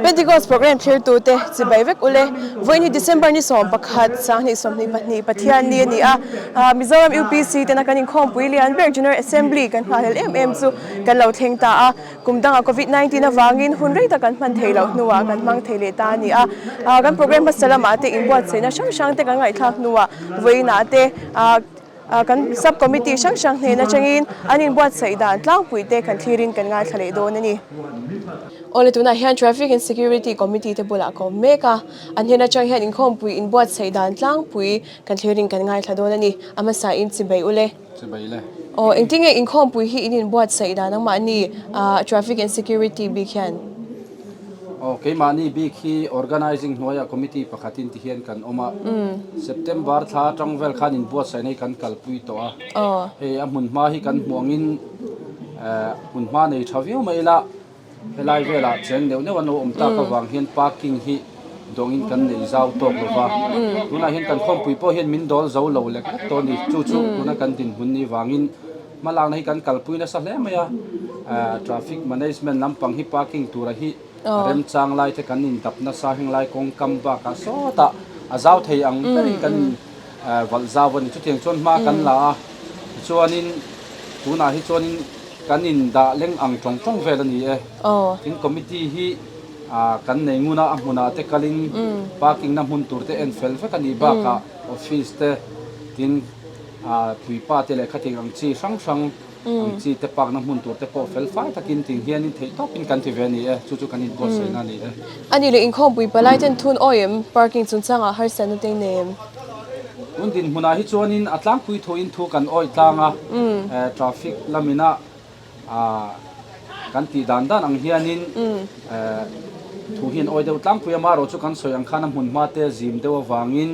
Pentecost program thlirtute chibai vek ule. Vawiin hi December ni 11, 2022 Pathian ni a ni a. Mizoram UPC tena kan inkhawmpui lian ber General Assembly kan nghahhlel em em chu kan lo thleng ta a. Kum dangah Covid 19 avangin hun rei tak kan hman thei loh hnuah kan hmang thei leh ta a ni a. Kan program hmasa lamah te inbuatsaihna hrang hrang te kan ngaihthlak hnuah vawiinah te kan sub committee hrang hrang hnen atangin an inbuatsaih dan tlangpui te kan thlirin kan ngaithla leh dawn a ni. Awle tunah hian Traffic and Security Committee te bulah ka awm mek a, an hnen atang hian inkhawmpui inbuatsaih dan tlangpui kan thlirin kan ngaithla dawn a ni. A hmasain chibai ule. Chibai le. Aw, engtinge inkhawmpui hi in inbuatsaih dan angmahni Traffic and Security bik hian? Aw, keimahni bik hi Organising hnuaiah Committee pakhatin ti hian kan awm a. September thla atang vel khan inbuatsaihna hi kan kalpui tawh a. Hei a hmunhma hi kan hmuh angin hmunhma nei tha viau mai ila Helai velah cheng neuh neuh an lo awm tak avang hian parking hi dawngin kan nei zau tawk lo va, tunah hian kan khawmpui pawh hian min dawl zo lo lek lek tawh a ni. Chu chu tuna kan dinhmun ni vangin hmalakna hi kan kalpui nasa hle mai a, traffic management lampang hi parking tura hi a remchang lai te kan indap nasa henglai kawngkam bakah sawtah a zau thei ang berin kan in valh zau a ni. Chutiang chuan hma kan la a, tichuanin tunah hi chuanin Kan in dah leng ang tawng tawng vel a ni e. Tin committee hi kan nei ngun a, a hmunah te kalin parking na hmun tur te en fel vek a nih bakah office te tin puipa te leh khatiang ang chi hrang hrang ang chi te park na hmun tur te pawh fel fai takin ting hianin theih tawpin kan ti ve a ni e. Chu chu kan inbuatsaihna a ni e. A nih leh inkhawmpui palai ten thun awi em? Parking chungchangah harsatna te nei em? Tun dinhmunah hi chuanin a tlangpui thuin thu kan awih tlang a, traffic lamina kan tih dan dan ang hianin thu hi an awih deuh tlangpui a, marawh chu kan sawi ang khan a hmun hma te zim deuh avangin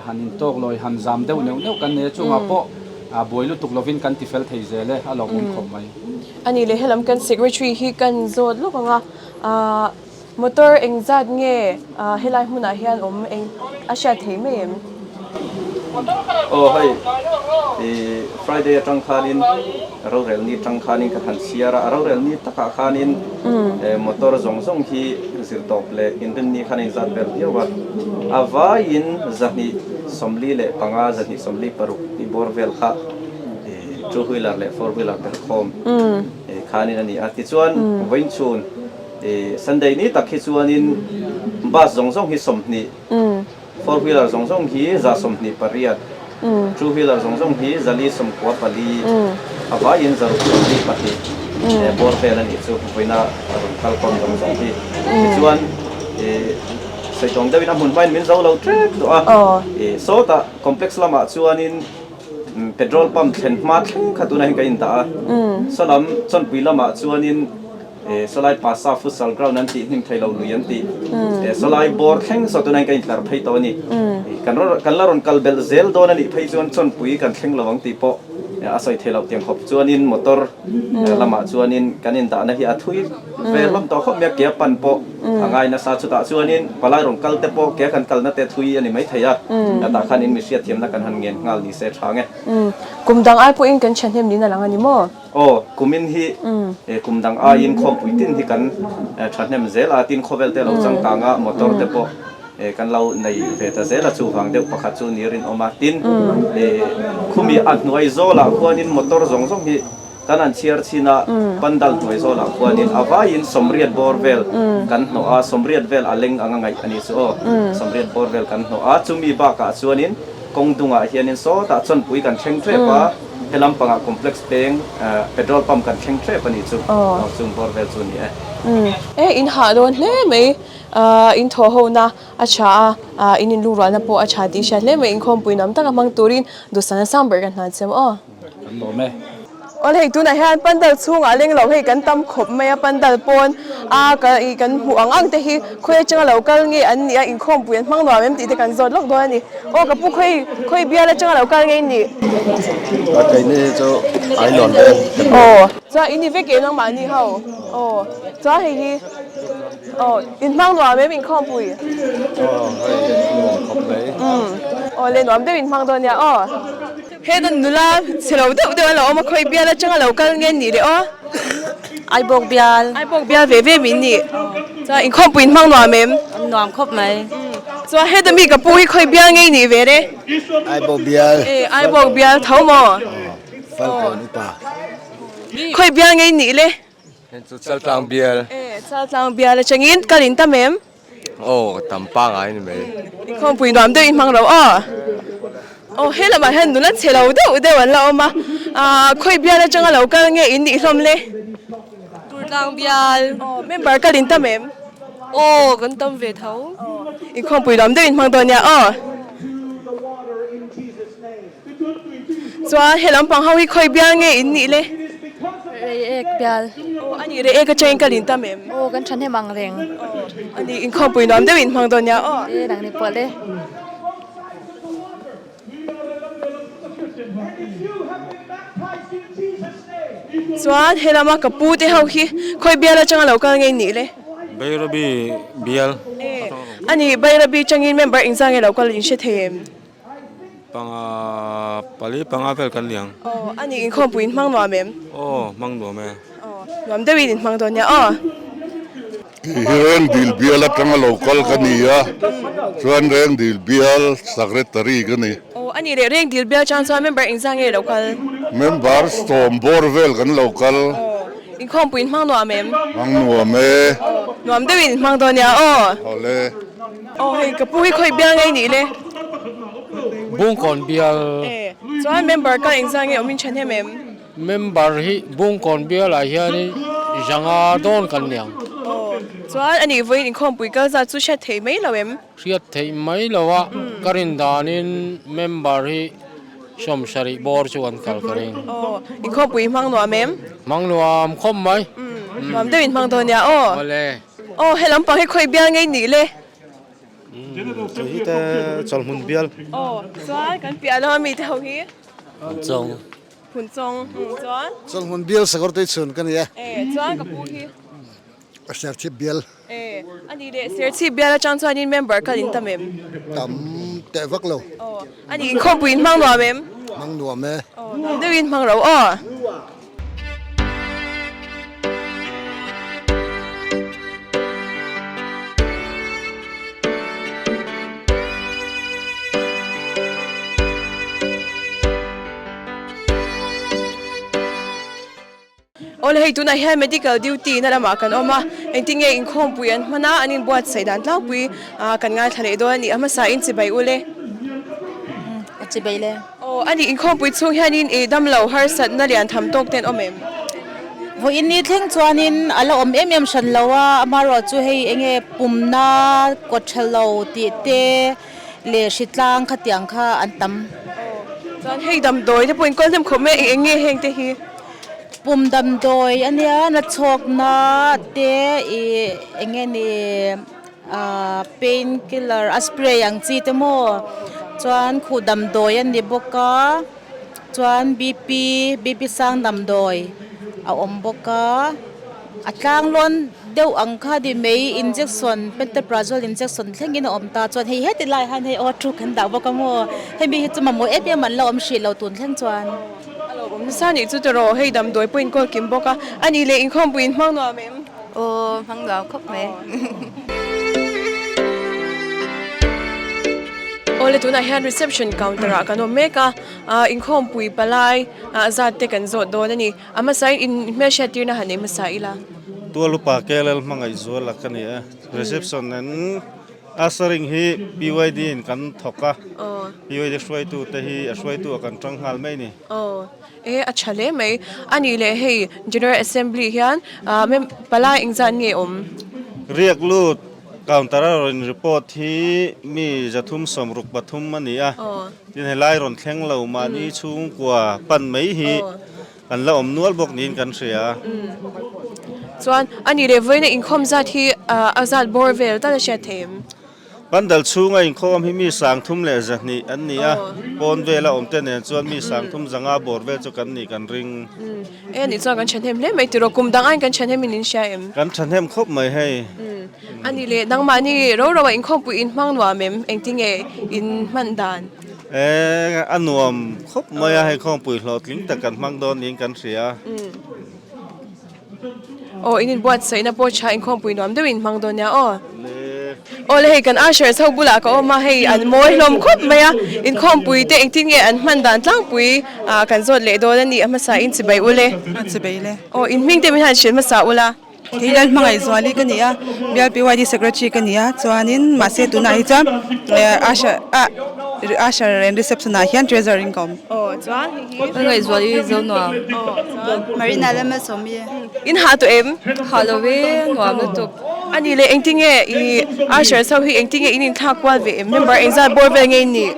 han intawk lawi han zam deuh neuh neuh kan nei a, chungah pawh buai lutuk lovin kan ti fel thei zel e, a lawmawm khawp mai. A nih leh helam kan secretary hi kan zawt lawk ang a. Motor engzat nge helai hmunah hian awm eng a hriat thei mai em? Aw hei i Friday atang khanin rorel ni atang khanin ka han chhiar a, a rorel ni takah khanin motor zawng zawng hi zirtawp leh inrinni khan a inzat vel viau a, a vaiin 245 226 tih bawr vel kha two wheeler leh four wheeler tel khawm khanin a ni a, tichuan vawiinchhun. Sunday ni tak hi chuanin bus zawng zawng hi 20, four wheeler zawng zawng hi 128, two wheeler zawng zawng hi 494, a vaiin 642 bawr vel a nih chu vawiina rawn kal kawm zawng zawng hi. Tichuan sawitlawm deuhin a hmun hmain min zo lo tep tawh a, sawtah complex lamah chuanin petrol pump thlen hma thleng kha tunah hian kan indah a, sawlam chawnpui lamah chuanin Sawlai Pasa Futsal Ground an tih hnim thei lo lui an tih Sawlai bawr thleng saw tunah hian ka intlar phei tawh a ni. Kan kan la rawn kal belh zel dawn a nih phei chuan chawnpui kan thleng lo ang tih pawh a sawi thei loh tiang khawp chuanin motor lamah chuanin kan indahna hi a thui ve hlawm tawh khawp mai a, ke a pan pawh a ngai nasa. Chutah chuanin palai rawn kal te pawh ke kan kalna te thui a ni mai thei a, tah khan in mi hriatthiamna kan han ngen nghal ni se tha nge. Kum dang ai pawhin kan thahnem niin a lang a ni maw? Aw, kumin hi kum dang aiin khawmpui tin hi kan thahnem zel a, tin khawvel te lo changkang a, motor te pawh kan lo nei ve ta zel a, chuvang deuh pakhat chu ni rinawm a. Tin, khumi a hnuai zawlah khuanin motor zawng zawng hi kan han chhiar chhin a, pandal hnuai zawlah khuanin a vaiin 80 bawr vel kan hnawh a, 80 vel a leng anga ngaih a ni chu aw, 80 bawr vel kan hnawh a, chumi bakah chuanin kawng dungah hianin sawtah chawnpui kan thleng tep a. He lampangah complex peng petrol pump kan thleng tep a nih chu, aw chung bawr vel chu a ni e. E in hah dawn hle mai, in thawh ho na a tha a, in in lungrualna pawh a tha tih hriat hle mai, inkhawmpui nuam taka hmang turin duhsana sang ber ka hna chem aw. Kan lawm e. Aw hei tunah hian pandal chhungah leng lo hei kan tam khawp mai a, pandal pawn a ka ih kan hmuh ang ang te hi khawi atanga lo kal nge an nih a, inkhawmpui an hmang nuam em tih te kan zawt lawk dawn a ni. Aw ka pu khawi khawi bial atanga lo kal nge in nih? A keini hi chu Ailawn veng kan ni. Aw chuan in ni vek em nangmahni ho? Aw chuan hei hi aw in hmang nuam em inkhawmpui? Aw hei nuam khawp mai. Umm aw le nuam deuh in hmang dawn nia aw. Heta nula chhe lo deuh deuh a lo awm a, khawi bial atanga lo kal nge nih leh aw. Aibawk bial. Aibawk bial ve ve min nih. Chuan inkhawmpui in hmang nuam em? Nuam khawp mai. Chuan heta mi ka pu hi khawi bial ngei nih ve re? Aibawk bial. E Aibawk bial tho maw? Falkawn upa. Khawi bial ngei nih le? Heng chu Chaltlang bial. E Chaltlang bial atangin kal in tam em? Aw tam pangai ni mai. Inkhawmpui nuam deuh in hmang lo aw. Aw he lamah hian nula chhe lo deuh deuh an la awm a, ah khawi bial atanga lo kal nge in nih hlawm le? Turtlang bial. Aw member kal in tam em? Aw kan tam ve tho. Inkhawmpui nuam deuh in hmang dawn nia aw. Chuan he lampang ho hi khawi bial nge in nih le? Reiek bial. Aw a nih Reiek atangin ka lin tam em? Aw kan thahnem ang reng. Aw a nih inkhawmpui nuam deuh in hmang dawn nia aw. E nang ni pawh le. Chuan he lama ka pu te ho hi khawi bial atanga lo kal nge in nih le? Bairabi bial. E a nih Bairabi atangin member engzah nge lo kal in hre thei em? Panga pali panga vel kan liang. Aw a nih inkhawmpui in hmang nuam em? Aw hmang nuam e. Aw nuam deuhin in hmang dawn nia aw. Kei hi Rengdil bial atanga lo kal ka ni a, chuan Rengdil bial secretary ka ni. Aw a nih leh Rengdil bial chang chuan member engzah nge lo kal? Member sawm bawr vel kan lo kal. Aw inkhawmpui in hmang nuam em? Hmang nuam e. Aw nuam deuhin in hmang dawn nia aw. Awle. Aw hei ka pu hi khawi bial ngei nih le? Bungkawn bial. E chuan member ka engzah nge awm in then hem em? Member hi Bungkawn bial ah hianin zanga dawn kan ni ang. Aw chuan ani vawiin inkhawmpui kal zat chu hriat theih mai lo em? Hriat theih mai lo a, ka rin danin member hi sawmsarih bawr chu an kal ka ring. Aw inkhawmpui hmang nuam em? Hmang nuam khawp mai. Nuam deuh in hmang dawn nia aw. Awle. Aw he lampang hi khawi bial ngei nih le? Chu hi te chawlhmun bial. Aw chuan kan piah lo ami te ho hi. Phunchawng. Phunchawng chuan. Chawlhmun bial sakawr tui chhun ka ni e. E chuan ka pu hi. Serchhip bial. E ani leh Serchhip bial atang chuanin member kal in tam em? Tam teh vak lo. Aw ani inkhawmpui in hmang nuam em? Hmang nuam e. Aw nuam deuhin hmang ro aw. Awle hei tunah hian medical duty na lamah kan awm a, engtin nge inkhawmpui an hman a, an inbuatsaih dan tlangpui kan ngaithla leh dawn a ni, a hmasa in chibai ule. Chibai le. Aw a nih inkhawmpui chhung hianin i damlo harsatna lian tham tawk te an awm em? Vawiin ni thleng chuanin a la awm em em hran lo a, amaherawh chu hei enge pumna kawt tha lo tih te leh hritlang khatiang kha an tam. Aw chuan hei damdawi te pawh inkawl hnem khawp mai eng eng nge heng te hi? Pum damdawi a nia nachhawkna te ih enge ni. Ahh pain killer a spray ang chi te maw chuan khuh damdawi a ni bawk a chuan bp bp sang damdawi a awm bawk a a tlang lawn deuh ang kha ni mai injection pantoprazole injection thlengin a awm ta chuan hei heti lai hian hei aw thu kan dah bawk a maw hemi hi chu mamawh em em an la awm hrih lo tun thleng chuan. A lo awm nasa nih chu tiraw hei damdawi pawh inkawl kim bawk a a nih leh inkhawmpui in hmang nuam em? Aw hmang nuam khawp mai. Awle tunah hian reception counter ah kan awm mek a, inkhawmpui palai zat te kan zawt dawn a ni. A hmasa in inhmelhriat tirna han nei hmasa ila. Tualupa KLL hmangaih zual a ka ni e. Reception an Ushering hi PYD in kan thawk a, PYD hruaitu te hi a hruaitu ah kan tang nghal mai a ni. E a tha hle mai. A nih leh hei General Assembly hian mem palai engzat nge awm? Riak lut counter a rawn report hi mi 363 a ni a, tin helai rawn thleng lo mahni chhungkua pan mai hi kan la awm nual bawk niin kan hria. Chuan a nih leh vawiina inkhawm zat hi a zat bawr vel tal a hriat thei em? Pandal chhunga inkhawm hi mi 302 an ni a, pawn vela awmte nen chuan mi 305 bawr vel chu kan nih kan ring. E anih chuan kan thahnem hle mai tiraw, kum dang aiin kan thahnemin in hria em? Kan thahnem khawp mai hei. Anih leh nangmahni ro ro ah inkhawmpui in hmang nuam em? Engtinge in hman dan? E a nuam khawp mai a, hei khawmpui hlawhtling tak kan hmang dawn niin kan hria. Aw in inbuatsaihna pawh tha inkhawmpui nuam deuhin hmang dawn nia aw. Aw le hei kan ushers ho bulah ka awm a, hei an mawi hlawm khawp mai a, inkhawmpui te engtin nge an hman dan tlangpui ah kan zawt leh dawn a ni, a hmasa in chibai ul e. A chibai le. Aw in hming te min han hrilh hmasa ul a. Kei Lalhmangaih Zuali ka ni a, Bial PYD Secretary ka ni a, chuanin mahse tunah hi chuan usher ah usher and reception ah hian treasurer in ka awm. Aw chuan hei hi. Lalhmangaih Zuali Zonuam. Aw chuan. Marina Lalmalsawmi. In hah tawh em? Hah lo e, nuam lutuk. A nih leh engtinge i ushers ho hi engtinge in inthlak kual ve em? Member engzat bawr vel nge in nih?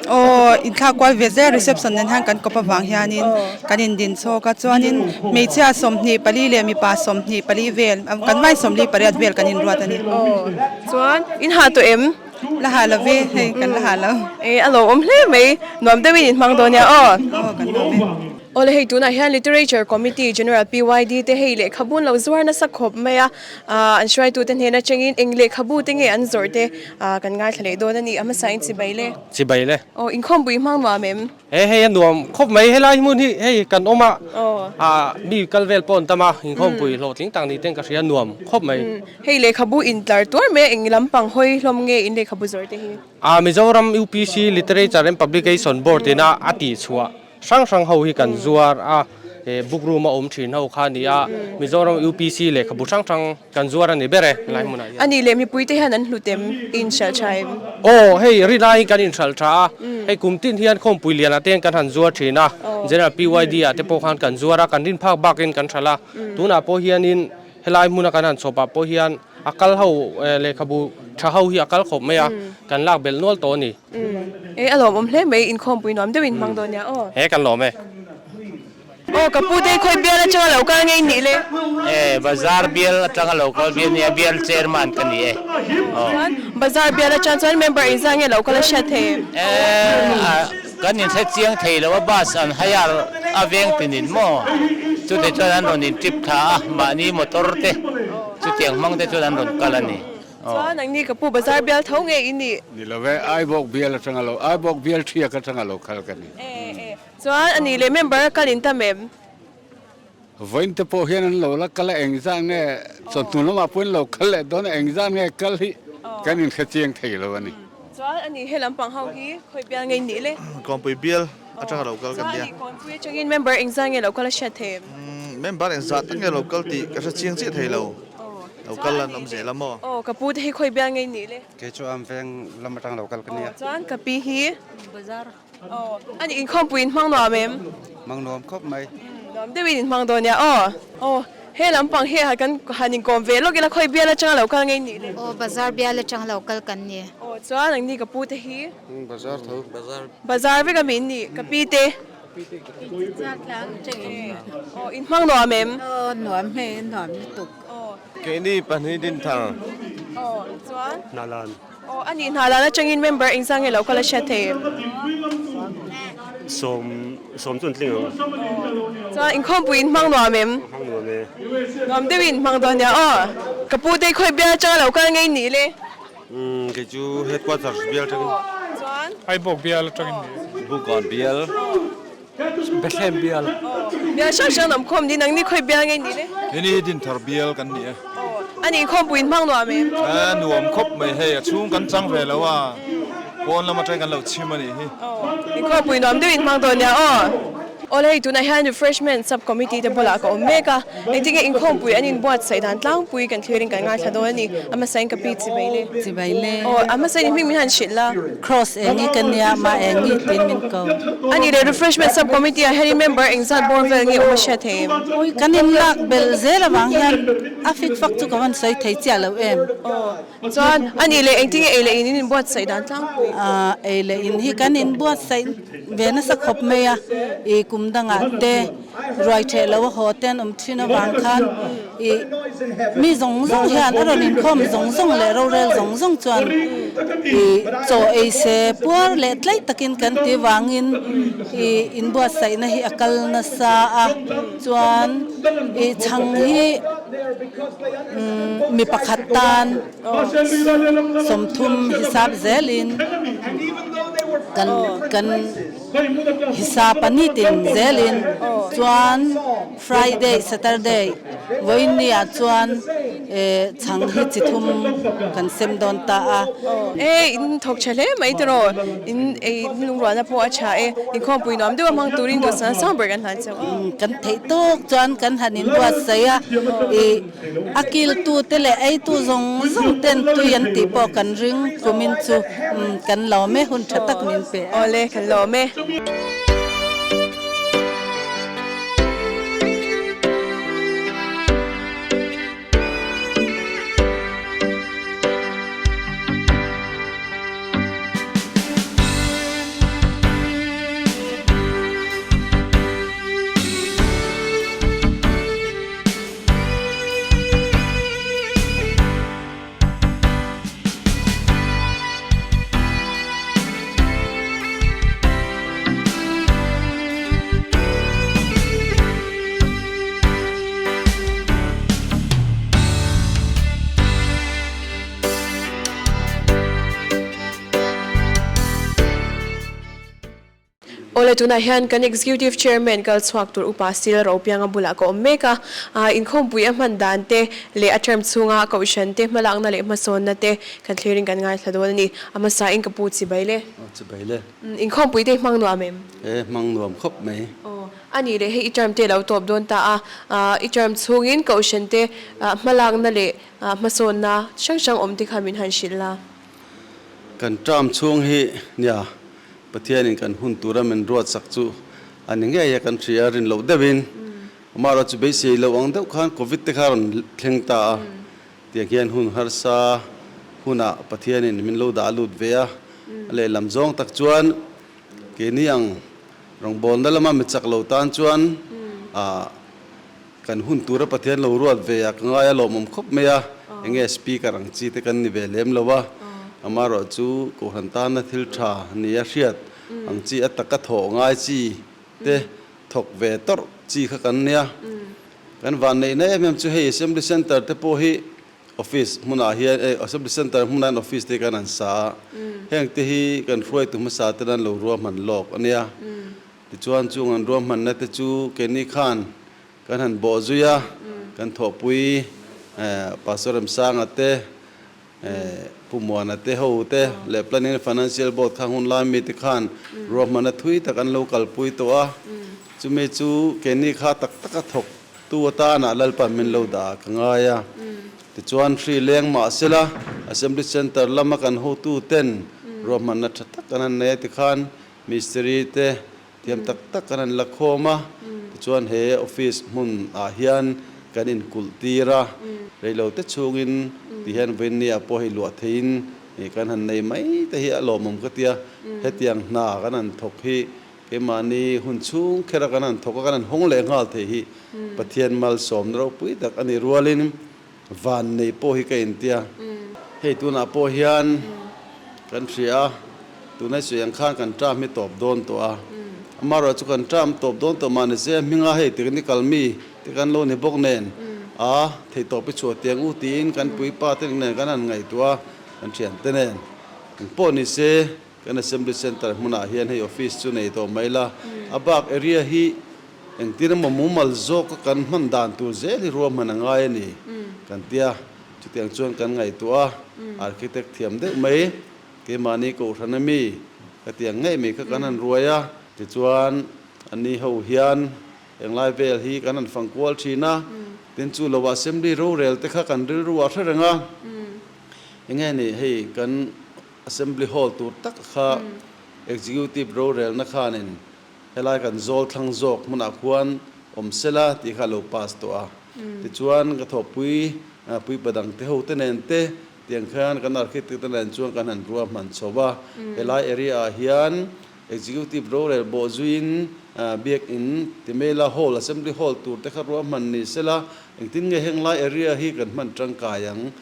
Aw, inthlak kual ve zel reception nen hian kan kawp avang hianin kan indin chhawk a, chuanin hmeichhia 24 leh mipa 24 vel, kan vai 48 vel kan inruat a ni. Aw, chuan in hah tawh em? La hah lo ve, hei kan la hah lo. E, a lo awm hle mai, nuam deuhin in hmang dawn nia aw. Aw, kan nuam e. Awle hei tunah hian Literature Committee General PYD te hei lehkhabu an lo zuar nasa khawp mai a, ah an hruaitute hnen atangin eng lehkhabu te nge an zawrh te ah kan ngaithla leh dawn a ni, a hmasa in chibai le. Chibai le. Aw inkhawmpui hmang nuam em? He hei a nuam khawp mai, helai hmun hi hei kan awm a, ah mi kal vel pawh an tam a, inkhawmpui hlawhtling tak ni ten ka hria nuam khawp mai. Hei lehkhabu intlar tuar mai a, eng lampang hawi hlawm nge in lehkhabu zawrh te hi? Ah Mizoram UPC Literature and Publication Board ina a tihchhuah Hrang hrang ho hi kan zuar a, he book room a awm thin ho kha a ni a, Mizoram UPC lehkhabu hrang hrang kan zuar a ni ber e helai hmunah hian. A nih leh mipui te hian an hlut em? I inhralh tha em? Aw, hei rinaiin kan inhralh tha a, hei kum tin hian khawmpui lianah te hian kan han zuar thin a, General PYD ah te pawh khan kan zuar a, kan rin phak bakin kan hralh a, tunah pawh hianin helai hmuna kan han chhawpah pawh hian a kal ho lehkhabu tha ho hi a kal khawp mai a, kan lak belh nual tawh a ni. E a lawmawm hle mai, inkhawmpui nuam deuhin hmang dawn nia aw. He kan lawm e. Aw ka pu te khawi bial atanga lo kal ngei nih le? E bazar bial atanga lo kal bial nia, bial chairman ka ni e. Aw. Chuan bazar bial atang chuan member inzah nge lo kal a hriat thei em? E a kan inhre chiang thei lo a, bus an hire a veng tinin maw? Chutah chuan an rawn in trip thla a, mahni motor te chutiang hmang te chuan an rawn kal a ni. Chuan ang ni ka pu bazar bial tho nge i nih? Ni lo e, Aibawk bial atanga lo, Aibawk bial thiak atanga lo kal ka ni. E e, chuan a nih leh member a kal in tam em? Vawiin te pawh hian an lo la kal a, engzah nge chawhnu lamah pawh in lo kal leh dawn a, engzah nge kal hi kan inhre chiang thei lo a ni. Chuan a nih he lampang ho hi khawi bial nge i nih le? Kawnpui bial atanga lo kal kan nia. Chuan a nih kawnpui atangin member engzah nge lo kal a hriat thei em? Member engzah tak nge lo kal tih ka hre chiang chiah thei lo. Lo kal an awm zel a maw? Aw, ka pu te hi khawi bial ngei nih le? Kei chu am veng lam atang lo kal ka nia. Aw, chuan ka pi hi? Bazar. Aw, a nih inkhawmpui in hmang nuam em? Hmang nuam khawp mai. Nuam deuhin in hmang dawn nia aw. Aw, he lampang hi kan han inkawm ve lawk ila khawi bial atanga lo kal ngei nih le? Aw, bazar bial atang lo kal kan ni. Aw, chuan ang ni ka pu te hi? Bazar tho. Bazar. Bazar vek a mi in nih, ka pi te? Aw, in hmang nuam em? Aw, nuam hei, nuam lutuk. Keini pahnih din thar. Aw, chuan? Hnalan. Aw, a nih Hnalan atangin member engzah nge lo kal a hriat thei em? Sawm, sawm chu an tling ang. Aw, chuan inkhawmpui in hmang nuam em? Hmang nuam e. Nuam deuhin hmang dawn nia aw. Ka pu te khawi bial atanga lo kal ngei nih le? Umm kei chu headquarters bial atangin. Aw, chuan? Aibawk bial atangin ni. Bukawn bial. Bethlehem bial. Bial hrang hrang awm khawm ni nang ni khawi bial ngei ni le? Hei ni Dinthar bial kan ni e. Aw, a nih khawmpui in hmang nuam em? A nuam khawp mai hei, a chhung kan chang ve lo a, pawn lam atangin kan lo chhim a nih hi. Aw, inkhawmpui nuam deuh in hmang dawn nia aw. Awle hei tunah hian Refreshment Sub Committee te bulah ka awm mek a, engtin nge inkhawmpui an inbuatsaih dan tlangpui kan thlir in kan ngaithla dawn a ni, a hmasa in ka pi chibai le. Chibai le. Aw, a hmasa in hming min han hrilh la. Cross engi ka nia, mah engi tiin min ko. A nih leh Refreshment Sub Committee ah hian member engzat bawr vel nge awm a hriat thei em? Ui, kan inlak belh zel avang hian a fik fak chu ka van sawi thei chiah lo em? Aw, chuan a nih leh engtin nge ei leh in in inbuatsaih dan tlangpui? Aaa, ei leh in hi kan inbuatsaih ve nasa khawp mai a, i kum dangah te ruai theh lo a haw te an awm thin avang khan i mi zawng zawng hian a rawn inkhawm zawng zawng leh rorel zawng zawng chuan i chaw ei se puar leh tlaih takin kan ti vangin i inbuatsaihna hi a kal nasa a chuan i chhang hi mi pakhat tan 30 hisap zelin kan kan hisap a ni tin zelin. Chuan Friday, Saturday vawiin ah chuan chhang hi chi thum kan sem dawn ta a. E, in thawk tha hle mai tiraw, in ei lungrualna pawh a tha e, inkhawmpui nuam deuh a hmang turin dawhsan sang ber kan hlan chauh a. Kan theih tawk chuan kan han inbuatsaih a, ih a kiltu te leh eitu zawng zawng ten tui an tih pawh kan ring kumin chu kan lawm e, hun tha tak min pe a. Awle, kan lawm e. Awle tunah hian kan Executive Chairman kal chhuak tur Upa Sil Ropianga bulah ka awm mek a, inkhawmpui a hman dan te leh a term chhunga kohhran te hmalakna leh hmasawnna te kan thlirin kan ngaithla dawn a ni. A hmasa in ka pu chibai le. Chibai le. Inkhawmpui te i hmang nuam em? E, hmang nuam khawp mai. Aw, a nih leh hei i term te lo tawp dawn ta a, i term chhungin kohhran te hmalakna leh hmasawnna hrang hrang awm te kha min han hrilh la. Kan term chhung hi nia Pathianin kan hun tura min ruatsak chu a ni ngei a, kan hria rin loh deuhin amaherawh chu beisei loh ang deuh khan Covid te kha rawn thleng ta a, tiang hian hun harsa hunah Pathianin min lo dah lut ve a, a lehlam zawng tak chuan keini ang rawngbawlna lama mi chak lo tan chuan ah kan hun tura Pathian lo ruat ve a, ka ngai a lawmawm khawp mai a, enge speaker ang chi te kan ni ve lem lo a, amaherawh chu Kohhran tana thil tha ni a hriat ang chi a taka thawh ngai chi te thawk ve tawrh chi kha kan nia. Kan vanneihna em em chu hei Assembly Centre te pawh hi Office hmunah hian eh Assembly Centre hmunah hian office te kan han sa a, heng te hi kan hruaitu hmasa ten an lo ruahman lawk a nia. Tichuan chung an ruahmanna te chu keini khan kan han bawh zui a, kan thawhpui Pastor Remsanga te, Pu Muana te ho te leh Planning and Financial Board kha hun lai mite khan ruahmanna thui tak an lo kalpui tawh a, chumi chu keini kha tak taka thawk tu atana Lalpan min lo dah a ka ngai a. Tichuan hri leng mah sela Assembly Centre lama kan hotu ten ruahmanna tha tak an han nei a tikhan Mistiri te thiam tak tak kan han la khawm a, tichuan he office hmun ah hian kan inkulh tir a, reilo te chhungin ti hian vawiinni ah pawh hei luah theiin kan han nei mai te hi a lawmawm ka tia, hetiang hna kan han thawk hi keimahni hun chhung khera kan han thawk a, kan han hawng leh nghal thei hi Pathian malsawmna ropui tak a ni rualin Van nei pawh hi ka intia. Hei tunah pawh hian kan hria a, tunai sawi ang khan kan term hi tawp dawn tawh a. Amaherawh chu kan term tawp dawn tawh mah ni se hminga hei technical mi te kan lo ni bawk nen a theihtawp hi chhuah tiang u tiin kan puipa te nen kan han ngaihtuah a, kan thiante nen. Engpawh ni se Kan Assembly Centre hmunah hian hei office chu nei tawh mai la, a bak area hi engtin emaw mumal zawka kan hman dan tur zel hi ruahman a ngai a ni kan tia. Chutiang chuan kan ngaihtuah a, architect thiam deuh mai, keimahni kohhran ami ka tiang ngei mai kha kan han ruai a. Tichuan ani ho hian englai vel hi kan han fang kual thin a, tin chu lo Assembly rorel te kha kan rilru ah hre reng a, enge ni hei kan Assembly Hall tur tak kha Executive rorelna khanin helai kan zawl thlang zawk hmunah khuan awm sela tih kha a lo pass tawh a. Tichuan ka thawhpui puipa dangte ho te nen te tiang khan kan architect te nen chuan kan han ruahman chho a. Helai area ah hian Executive rorel bawh zuiin Biakin Timela Hall, Assembly Hall tur te kha ruahman ni sela engtin nge henglai area hi kan hman tangkai ang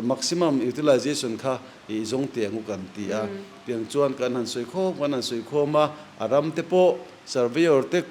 Maximum utilization kha i zawng tiang u kan ti a, tiang chuan kan han sawi khawm kan han sawi khawm a, a ram te pawh surveyor te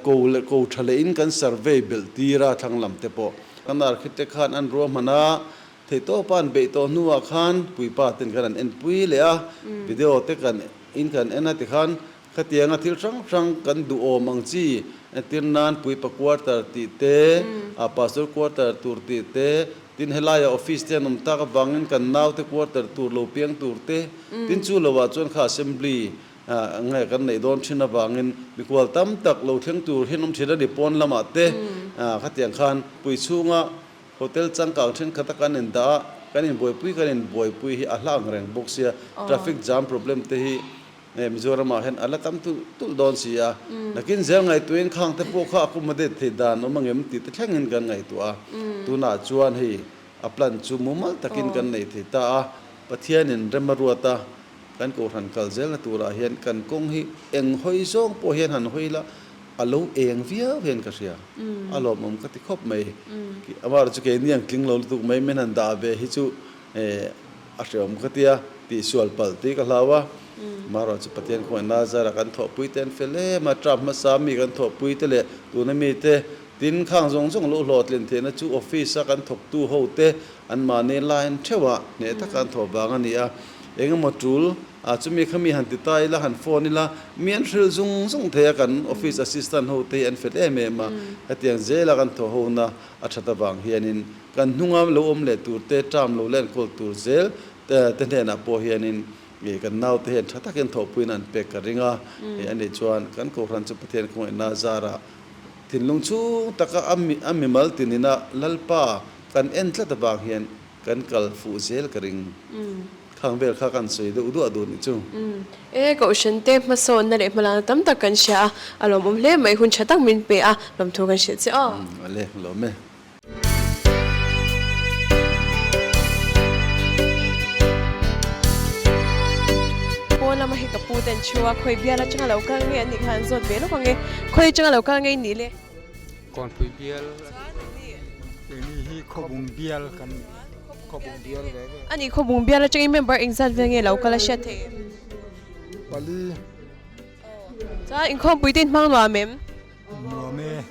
ko leh ko tha leh in kan survey belh tir a thlang lam te pawh. Kan architect khan an ruahman a, theihtawpa an beih tawh hnuah khan puipa ten kan han enpui leh a, video te kan in kan en a tikhan khatianga thil hrang hrang kan duhawm ang chi. Entir nan Puipa quarter tih te, ah Pastor quarter tur tih te, tin helaia office te an awm tak avangin kan naute quarter tur lo piang tur te, tin chu loah chuan kha assembly nge kan neih dawn thin avangin mikhual tam tak lo thleng tur hian awm thin a ni pawn lamah te khatiang khan pui chhunga hotel changkang thenkhat a kan indah a, kan inbuaipui kan inbuaipui hi a hla ang reng bawk sia, traffic jam problem te hi Mizoramah hian a la tam tulh tulh dawn si a, nakin zel ngaihtuahin khang te pawh kha a accommodate theih dan awm angem tih te thlengin kan ngaihtuah a, tunah chuan hei a plan chu mumal takin kan nei thei ta a, Pathianin rem a ruat a, kan kohhran kal zelna turah hian kan kawng hi eng hawi zawng pawh hian han hawi la a lo eng viau hian ka hria, a lawmawm ka ti khawp mai. Amaherawhchu chu keini ang tling lo lutuk mai min han dah ve hi chu A hreawm ka tia, tihsual palh tih ka hlau a. Marawh chu Pathian khawngaih Nazara kan thawhpui te an fel em a, term hmasa mi kan thawhpui te leh tuna mi te tin khang zawng zawng lo hlawhtlin theihna chu office a kan thawktu ho te anmahni line theuhah hneh taka an thawh vang a ni a. Engemaw tul ah chumi kha mi han ti ta ila, han phone ila, mi an hrilh zung zung thei a, kan office assistant ho te hi an fel em em a. Hetiang zela kan thawh hona a that avang hianin Kan hnunga lo awm leh tur te, term lo la enkawl tur zel te hnenah pawh hianin kan naute hian tha takin thawhpuiin an pek ka ring a. Hei a nih chuan kan Kohhran chu Pathian khawngaihna zarah thinlung chhung taka a mimal tinina Lalpa kan en tlat avang hian kan kal fuh zel ka ring. Khang vel kha kan sawi deuh duah duh nih chu. E, Kohhran te hmasawnna leh hmalakna tam tak kan hria a, a lawmawm hle mai, hun tha tak min pe a, lawmthu kan hrilh che aw. Ale, lawm e. Pawn lama hi ka pu ten thu a, khawi bial atanga lo kal nge an nih kha an zawt ve lawk ang e, khawi atanga lo kal nge i nih le? Kawnpui bial Keini hi Khawbung bial kan ni. Khawbung bial ve ve. A nih Khawbung bial atangin member engzat vel nge lo kal a hriat theih em? Pali. Chuan inkhawmpui te inhmang nuam em? Nuam e.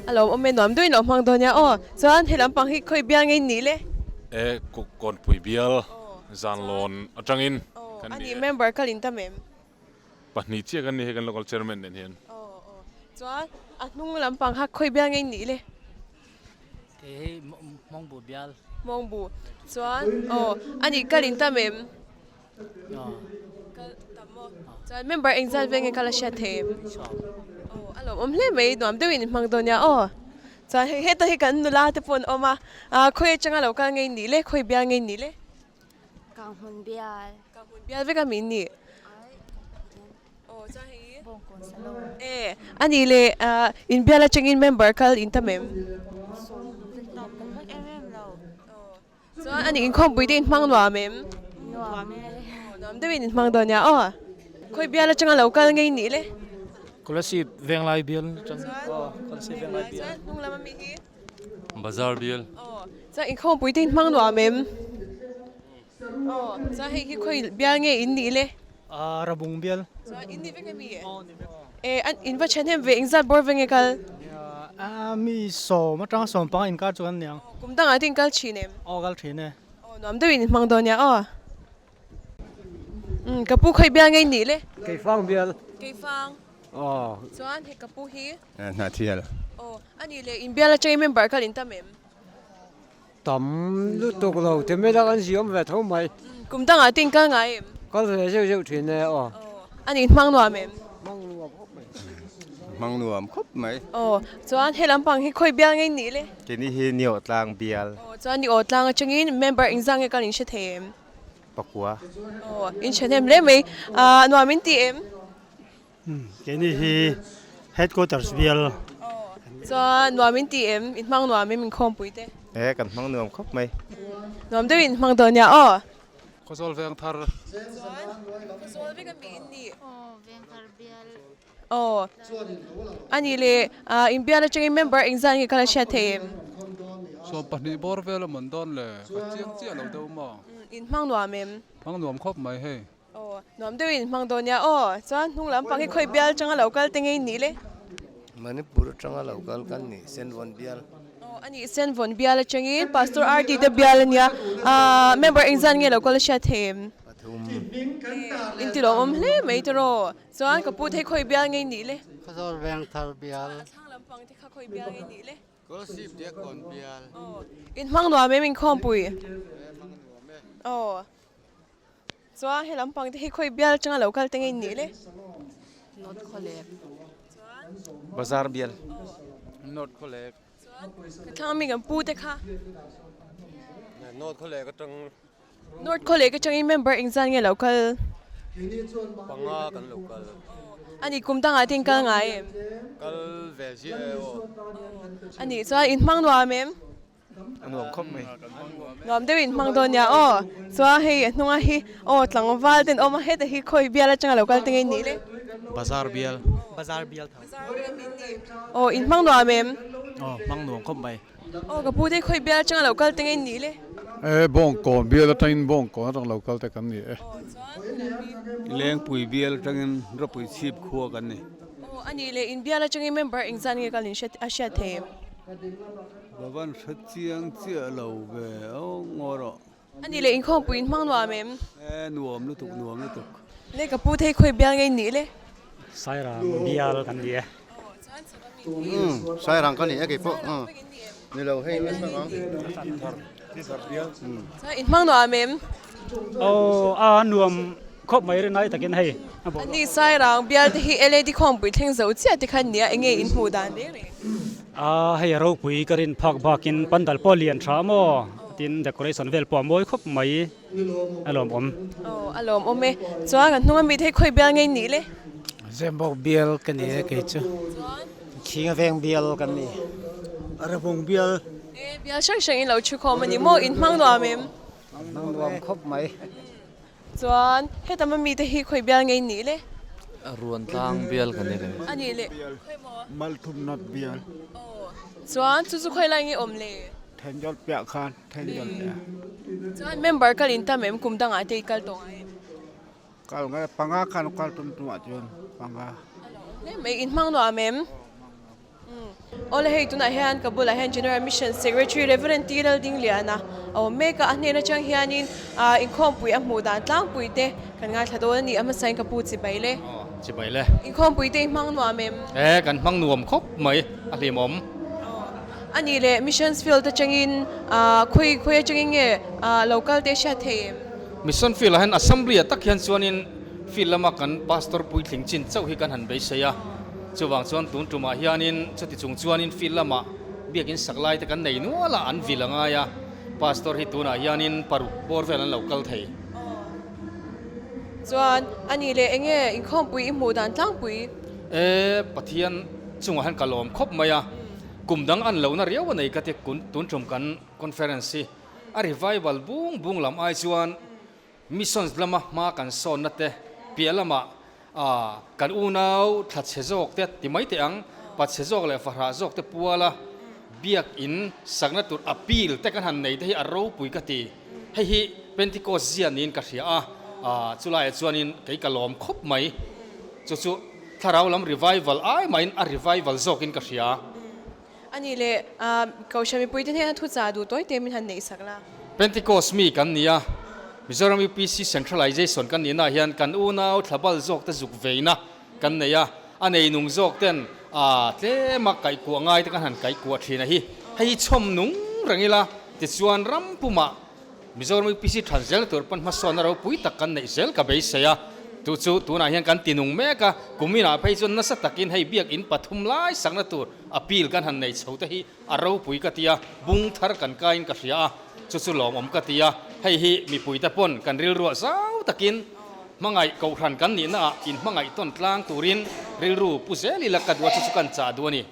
A lo awm e, nuam deuhin lo hmang dawn nia aw. Chuan he lampang hi khawi bial ngei nih le? E, Kawnpui bial Zanlawn atangin kan ni e. A nih member kal in tam em? Pahnih chiah kan ni hei kan local chairman nen hian. Aw aw. Chuan a hnung lampang kha khawi bial ngei nih le? Kei hei Mawngbu bial. Mawngbu. Chuan aw a nih kal in tam em? Chuan member engzat vel nge kal a hriat thei em? Aw a lawmawm hle mai nuam deuhin in hmang dawn nia aw. Chuan hei heta hi kan nula te pawh an awm a, ah khawi atanga lo kal ngei nih le khawi bial ngei nih le? Kanghmun bial. Kanghmun bial vek a mi in nih? Aw chuan hei hi e a nih le ah in bial atangin member kal in tam em? Chuan a nih inkhawmpui te inhmang nuam em? Nuam e. Nuam deuhin inhmang dawn nia aw. Khawi bial atanga lo kal ngei nih le? Kolasib Venglai bial atang. Aw Kolasib Venglai bial. Chuan hnung lam ami hi? Bazar bial. Aw chuan inkhawmpui te inhmang nuam em? Aw chuan hei hi khawi bial nge in nih le? Aa Rabung bial. Chuan in nih vek ami? Aw ni vek. E an in va thahnem ve engzat bawr ve nge kal? Aa mi sawm atanga sawm panga inkar chu kan niang. Kum dangah te in kal thin em? Aw kal thin e. Aw nuam deuhin in hmang dawn nia aw. Umm ka pu khawi bial ngei nih le? Keifang bial. Keifang. Aw. Chuan he ka pu hi? Hnahthial. Aw anih leh in bial atangin member kal in tam em? Tam lutuk lo ti mai la kan ziawm ve tho mai. Kum dangah te in kal ngai em? Kal ve zeuh zeuh thin e aw. A nih hmang nuam em? Hmang nuam khawp mai. Hmang nuam khawp mai. Aw, chuan he lampang hi khawi bial ngei nih le? Keini hi Niawh tlang bial. Aw, chuan Niawh tlang atangin member engzah nge kal in hre thei em? Pakua. Aw, in hre hnem hle mai. Ah, nuam in ti em? Keini hi Headquarters bial. Chuan nuam in ti em? In hmang nuam em inkhawmpui te? E kan hmang nuam khawp mai. Nuam deuhin in hmang dawn nia aw. Khawzawl veng thar. Chuan Khawzawl vek ami in nih? Aw veng thar bial. Aw ani le in bial atangin member engzat nge kal a hriat thei em? 12 bawr vel a man dawn le ka chiang chiah lo deuh maw? In hmang nuam em? Hmang nuam khawp mai hei. Aw, nuam deuhin hmang dawn nia aw. Chuan hnung lampang hi khawi bial atanga lo kal te ngei nih le? Manipur atanga lo kal kan nih, Senvawn bial. Aw, a nih Senvawn bial atangin Pastor RD te bial a nia. Aaa, member engzat nge lo kal a hriat thei em? Pathum. E, in ti lawmawm hle mai tiraw. Chuan ka pu thei khawi bial ngei nih le? Khawzawl Vengthar bial. Chuan a thlang lampang te kha khawi bial nge nih le? Kolasib Diakkawn bial. Aw. In hmang nuam em inkhawmpui? E hmang nuam e. Aw. Chuan he lampang te hi khawi bial atanga lo kal te nge nih le? North Khawlek. Chuan? Bazar bial. Aw. North Khawlek. Chuan ka thlang ami kan pu te kha? North Khawlek atang. North Khawlek atangin member engzan nge lo kal? Panga kan lo kal. Ani kum dangah te in kal ngai em? Kal ve ziah e aw. Ani chuan in hmang nuam em? A nuam khawp mai. Nuam deuh in hmang dawn nia aw. Chuan hei a hnunga hi aw tlangval ten awm a heta hi khawi bial atanga lo kal te ngei nih le. Bazar bial. Bazar bial tho. Bazar bial min ni. Aw in hmang nuam em? Aw hmang nuam khawp mai. Aw ka pu te khawi bial atanga lo kal te ngei nih le. E Bawngkawn bial atangin Bawngkawn atang lo kal te kan ni e. Aw chuan helai hi. Lengpui bial atangin Ropui chhip khua kan ni. Aw a nih le in bial atangin member engzat nge kal in hre a hriat thei em? Ka van hre chiang chiah lo ve aw ngaw rawh. A nih le inkhawmpui in hmang nuam em? E nuam lutuk nuam lutuk. Le ka pu thei khawi bial ngei nih le? Sairang bial kan ni e. Umm Sairang ka ni e keipawh ni lo hei nasa ang. Chuan in hmang nuam em? Aw a nuam khawp mai rinai takin hei a bawh. Ani Sairang bial te hi LAD khawmpui thleng zo chiah te khan nia enge in hmuh dan reng reng? A hei a ropui ka rin phak bakin pandal pawh lian tha maw tin decoration vel pawh a mawi khawp mai a lawmawm. Aw a lawmawm e. Chuan kan hnung ami te hi khawi bial ngei nih le? Zembawk bial ka ni e kei chu. Khinga veng bial kan ni. Ravung bial. E bial hrang hrang in lo thu khawm a ni maw? In hmang nuam em? Hmang nuam khawp mai. Chuan heta mami te hi khawi bial ngei nih le? Ruan tlang bial kan ni le. A nih le. Malthumnat bial. Aw. Chuan chu chu khawi lai nge awm le? Thenzawl piah khan Thenzawl piah. Chuan member kal in tam em kum dangah te i kal tawh ngai em? Kal ngai panga khan kal tum tumah chuan panga. A lo awm hle mai. In hmang nuam em? Awle hei tunah hian ka bulah hian General Mission Secretary Reverend T Laldingliana a awm mek a, a hnen atang hianin inkhawmpui a hmuh dan tlangpui te kan ngaithla dawn a ni, a hmasain ka pu chibai le. Aw chibai le. Inkhawmpui te i hmang nuam em? E kan hmang nuam khawp mai, a hlimawm. Aw a nih le Missions Field atangin khawi khawi atangin nge local te hriat thei em? Mission Field ah hian Assembly ah tak hian chuanin Field lama kan Pastor puitling chin chauh hi kan han beisei a, chuvang chuan tun tumah hianin chuti chung chuanin field lamah biakin sak lai te kan nei nual a, an vil a ngai a, Pastor hi tunah hianin paruk bawr vel an lo kal thei. Chuan a nih leh eng nge inkhawmpui i hmuh dan tlangpui? E, Pathian chungah hian ka lawm khawp mai a, kum dang an lohna riau a nei ka ti tun tum kan conference hi a revival bung bung lam ai chuan Missions lama hma kan sawnna te piah lamah kan unau thla chhe zawk te ti mai teh ang, pa chhe zawk leh fahrah zawk te puala biakin sakna tur appeal te kan han nei te hi a ropui ka ti. Hei hi Pentecost zia niin ka hria a, chulaiah chuanin kei ka lawm khawp mai. Chu chu thlarau lam revival ai mahin a revival zawkin ka hria. A nih leh, Kohhran mipuite hnena thuchah duh tawi te min han neih sak la. Pentecost mi kan ni a, Mizoram UPC Centralization kan nihna ah hian kan unau thlabal zawk te zuk veina kan nei a, a nei nung zawk ten tlem a kaihkuah ngai te kan han kaihkuah thin a hi. Hei hi chhawm nung reng ila, tichuan ram pumah Mizoram UPC than zel tur pawn hmasawnna ropui tak kan neih zel ka beisei a, tu chu tunah hian kan tinung mek a, kuminah phei chuan nasa takin hei biakin pathum lai sakna tur appeal kan han nei chho te hi a ropui ka ti a, bung thar kan kaiin ka hria a, chu chu lawmawm ka ti a, hei hi mipuite pawn kan rilruah zau takin hmangaih kohhran kan nihna ah inhmangaih tawn tlang turin rilru pu zel ila ka duh a, chu chu kan chah duh a ni.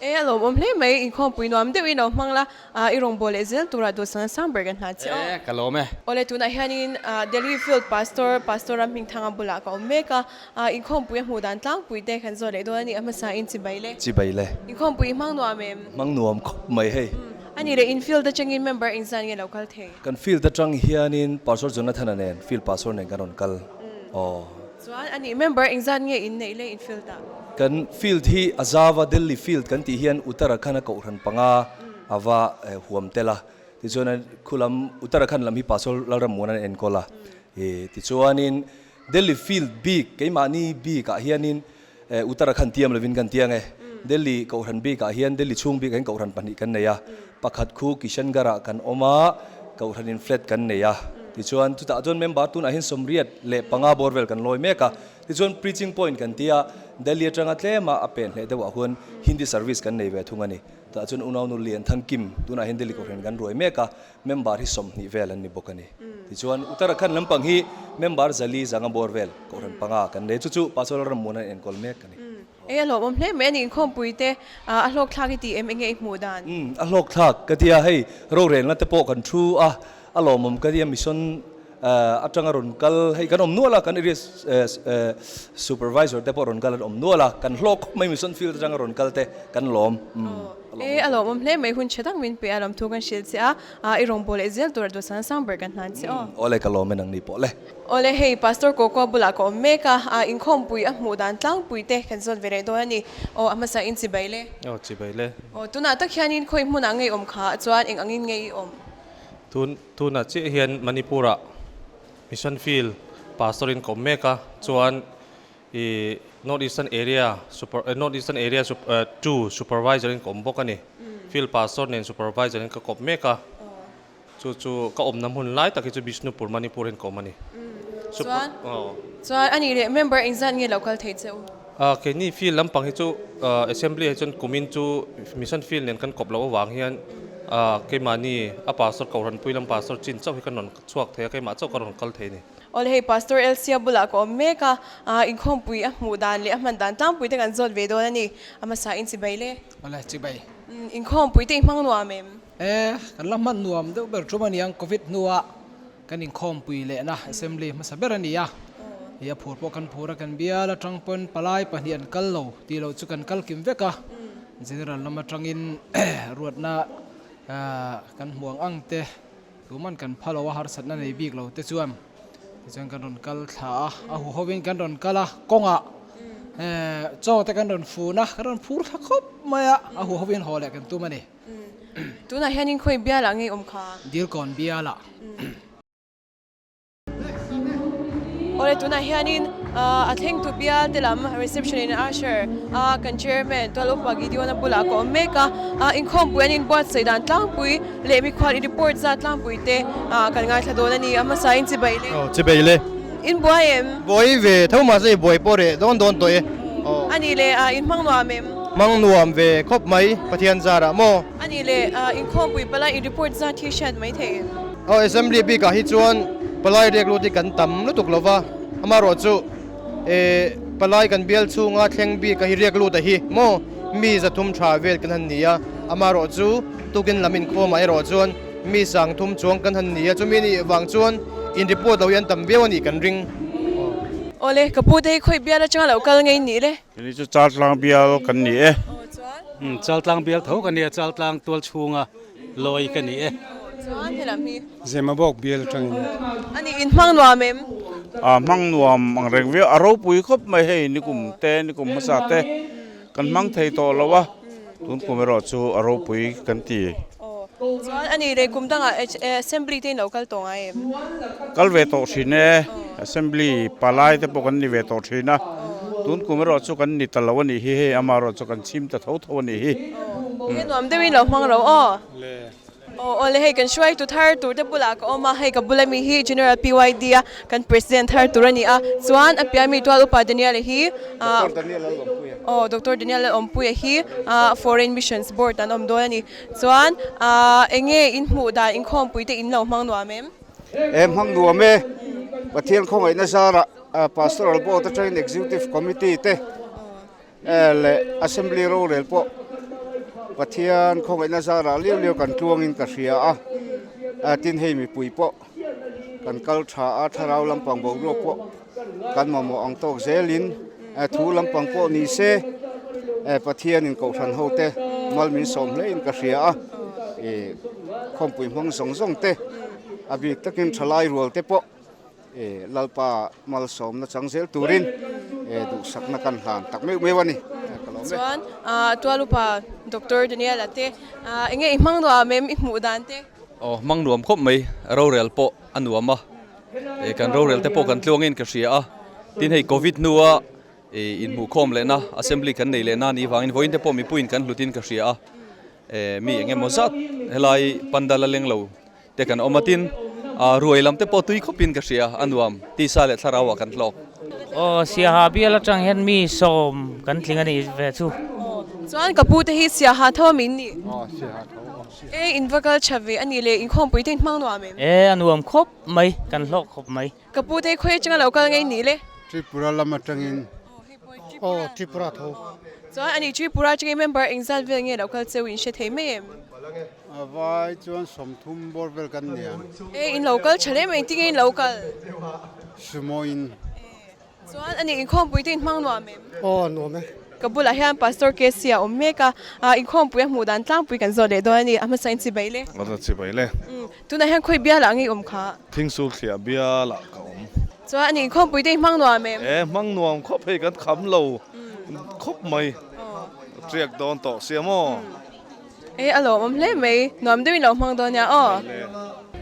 E a lawmawm hle mai, inkhawmpui nuam deuhin lo hmang la, i rawngbâwl leh zel turah duhsakna sang ber kan hlan che aw. E ka lawm e. Awle tunah hianin Delhi Field Pastor, Pastor Ramhmingthanga bulah ka awm mek a, inkhawmpui a hmuh dan tlangpui te kan zawh leh dawn a ni, a hmasa in chibai le. Chibai le. Inkhawmpui i hmang nuam em? Hmang nuam khawp mai hei. A ni le, in field atangin member engzan nge lo kal thei? Kan field atang hianin Pastor Jonathan-a nen, field pastor nen kan rawn kal aw. Chuan a nih member engzat nge in neih le in field ah? Kan field hi a zau a, Delhi field kan tih hian Uttarakhand a kohhran panga a va huam tel a, tichuan a khulam Uttarakhand lam hi Pastor Lalrammuan an enkawl a, tichuanin Delhi field bik keimahni bik ah hianin Uttarakhand tiam lovin kan tiang e. Delhi Kohhran bikah hian Delhi chhung bikah hian Kohhran pahnih kan nei a, pakhat khu Kishangarh ah kan awm a, Kohhranin flat kan nei a. Tichuan chutah chuan member tunah hian 85 bawr vel kan lawi mek a. Tichuan preaching point kan ti a, Delhi atanga tlema a pen hleh deuhah huan Hindi service kan nei ve thung a ni. Tah chuan unaunu Lian Thang Kim tunah hian Delhi Kohhran kan ruai mek a, member hi 20 vel an ni bawk a ni. Tichuan Uttarakhand lampang hi member 400 zanga bawr vel Kohhran panga kan nei. Chu chu Pastor Lalrammuana an enkawl mek a ni. Ei a hlawhawm hle mai a ni, inkhawmpui te a hlawk thlak i ti em enge i hmuh dan? Umm a hlawk thlak ka ti a, hei rorelna te pawh kan thu a, a lawmawm ka ti a, mission atanga rawn kal hei kan awm nual a, kan area supervisor te pawh rawn kal an awm nual a, kan hlawk khawp mai mission field atanga rawn kal te kan lawm. E a lawmawm hle mai, hun tha tak min pe a, lawmthu kan hrilh che a, i rawngbâwl leh zel tur a duhsana sang ber kan hnan che aw. Awle ka lawm e nang ni pawh le. Awle hei Pastor Kawkua bulah ka awm mek a, inkhawmpui a hmuh dan tlangpui te kan zawt ve leh dawn a ni. Aw a hmasa in chibai le. Aw chibai le. Aw tunah tak hianin khawi hmunah ngei awm kha chuan eng angin ngei i awm? Tun tunah chiah hian Manipur-ah Mission Field Pastor in ka awm mek a, chuan i North Eastern Area Super North Eastern Area 2 Supervisor in ka awm bawk a ni. Field Pastor nen Supervisor in ka kawp mek a. Chu chu ka awmna hmun lai tak hi chu Bishnupur, Manipur in ka awm a ni. Chuan chuan a nih leh member engzat nge lo kal thei che u? Keini field lampang hi chu Assembly ah hi chuan kumin chu Mission field nen kan kawp loh avang hian keimahni a Pastor Kohhranpui lam Pastor chin chauh hi kan rawn chhuak thei a, keimah chauh ka rawn kal thei a ni. Awle hei Pastor Elsia bulah ka awm mek a, inkhawmpui a hmuh dan leh a hman dan tlangpui te kan zawt ve dawn a ni. A hmasa in chibai le. Awle chibai. Inkhawmpui te i hmang nuam em? E, kan la hman nuam deuh ber tum a niang Covid hnua kan inkhawmpui lehna Assembly hmasa ber a ni a. Hei a phur pawh kan phur a, kan bial atang pawn palai pahnih an kal lo tih loh chu kan kal kim vek a. General lam atangin ruatna kan hmu ang ang te Tuman kan pha lo a, harsatna nei bik lo te chuan tichuan kan rawn kal thla a, a huhovin kan rawn kal a, kawngah chaw te kan rawn fun a, kan rawn phur thla khawp mai a, a huhovin haw leh kan tum a ni. Tunah hianin khawi bialah ngei awm kha? Dilkawn bialah. Awle tunah hianin a thlengtu bial te lam reception in usher a kan chairman Tual Upa Gideon a bulah ka awm mek a, inkhawmpui an inbuatsaih dan tlangpui leh mikhual in report zat tlangpui te kan ngaithla dawn a ni, a hmasa in chibai le. Aw chibai le. In buai em? Buai ve tho mahse i buai pawh reh dawn dawn tawh e. A nih leh in hmang nuam em? Hmang nuam ve khawp mai Pathian zarah maw? A nih leh inkhawmpui palai in report zat hi hriat mai thei em? Aw Assembly bikah hi chuan palai riak lut hi kan tam lutuk lo va, amaherawhchu eh palai kan bial chhunga thleng bika hi riak lut a hi maw mi 300 tha vel kan han ni a, amaherawhchu tukin lam inkhawmah erawh chuan mi 30 chuang kan han ni a, chumi nih vang chuan in report lo hi an tam viau a nih kan ring. Awle, ka pu te hi khawi bial atanga lo kal ngei nih le? Kei chu Chaltlang bial kan ni e. Chaltlang bial tho ka ni a, Chaltlang tual chhunga lawi ka ni e. Chuan helam hi. Zemabawk bial atangin. A nih, in hmang nuam em? A hmang nuam ang reng viau, a ropui khawp mai hei nikum te, nikum hmasa te kan hmang thei tawh lo a, tun kum erawh chu a ropui kan ti. Chuan a nih leh kum dangah Assembly te in lo kal tawh ngai em? Kal ve tawh thin e, Assembly palai te pawh kan ni ve tawh thin a, tun kum erawh chu kan ni ta lo a nih hi, hei amah erawh chu kan chhim ta tho tho a nih hi. He nuam deuhin lo hmang ro aw. Aw awle hei kan hruaitu thar tur te bulah ka awm a, hei ka bula mi hi General PYD a kan President thar tur a ni a, chuan a piah mi tual upa Daniel-a hi aw Doctor Daniel Lalawmpuia hi Foreign Missions Board an awm dawn a ni. Chuan eng nge in hmuh dan inkhawmpui te in lo hmang nuam em? E hmang nuam e, Pathian khawngaihna zarah Pastoral Board atangin Executive Committee te leh Assembly rorel pawh Pathian khawngaihna zarah liau liau kan tluangin ka hria a, tin hei mipui pawh kan kal tha a, thlarau lampang boruak pawh kan mamawh ang tawk zelin thu lampang pawh ni se Pathianin Kohhran hote mal min sawm hlein ka hria a, khawmpui hmang zawng zawng te a bik takin thalai rual te pawh Lalpa malsawmna chang zel turin duhsakna kan hlan tak meuh meuh a ni. Ka lawm e. Chuan Tualupa Doctor Daniel-a te eng nge i hmang nuam em i hmuh dan te? Aw hmang nuam khawp mai, rorel pawh a nuam a, kan rorel te pawh kan tluangin ka hria a, tin hei Covid hnua Inhmuhkhawm lehna Assembly kan nei lehna anih vangin vawiin te pawh mipuiin kan hlutin ka hria a, mi eng emaw zat helai pandal a leng lo te kan awm a tin ruai lam te pawh tui khawpin ka hria a nuam tisa leh thlarau ah kan hlawk. Aw Siaha bial atang hian mi sawm kan tling a nih ve chu. Chuan ka pu te hi Siaha tho a min nih? Aw Siaha tho aw. E in va kal tha ve a nih le inkhawmpui te in hmang nuam em? E a nuam khawp mai kan hlawk khawp mai. Ka pu te khawi atanga lo kal ngei ni le? Tripura lam atangin. Aw Tripura tho. Chuan ani Tripura atangin member engzat vel nge lo kal cheu in hre thei mai em? A vai chuan 30 bawr vel kan nia. E in lo kal tha hle mai engtin nge in lo kal? Sumo in. Chuan ani inkhawmpui te in hmang nuam em? Aw nuam e. Ka bulah hian Pastor KC a awm mek a, inkhawmpui a hmuh dan tlangpui kan zawt leh dawn a ni, a hmasa in chibai le. A chibai le. Tunah hian khawi bialah ngei awm kha? Thingsul thliah bialah ka awm. Chuan ani inkhawmpui te in hmang nuam em? E hmang nuam khawp hei kan kham lo khawp mai. Triak dawn tawh sia maw? E a lawmawm hle mai, nuam deuhin lo hmang dawn nia aw.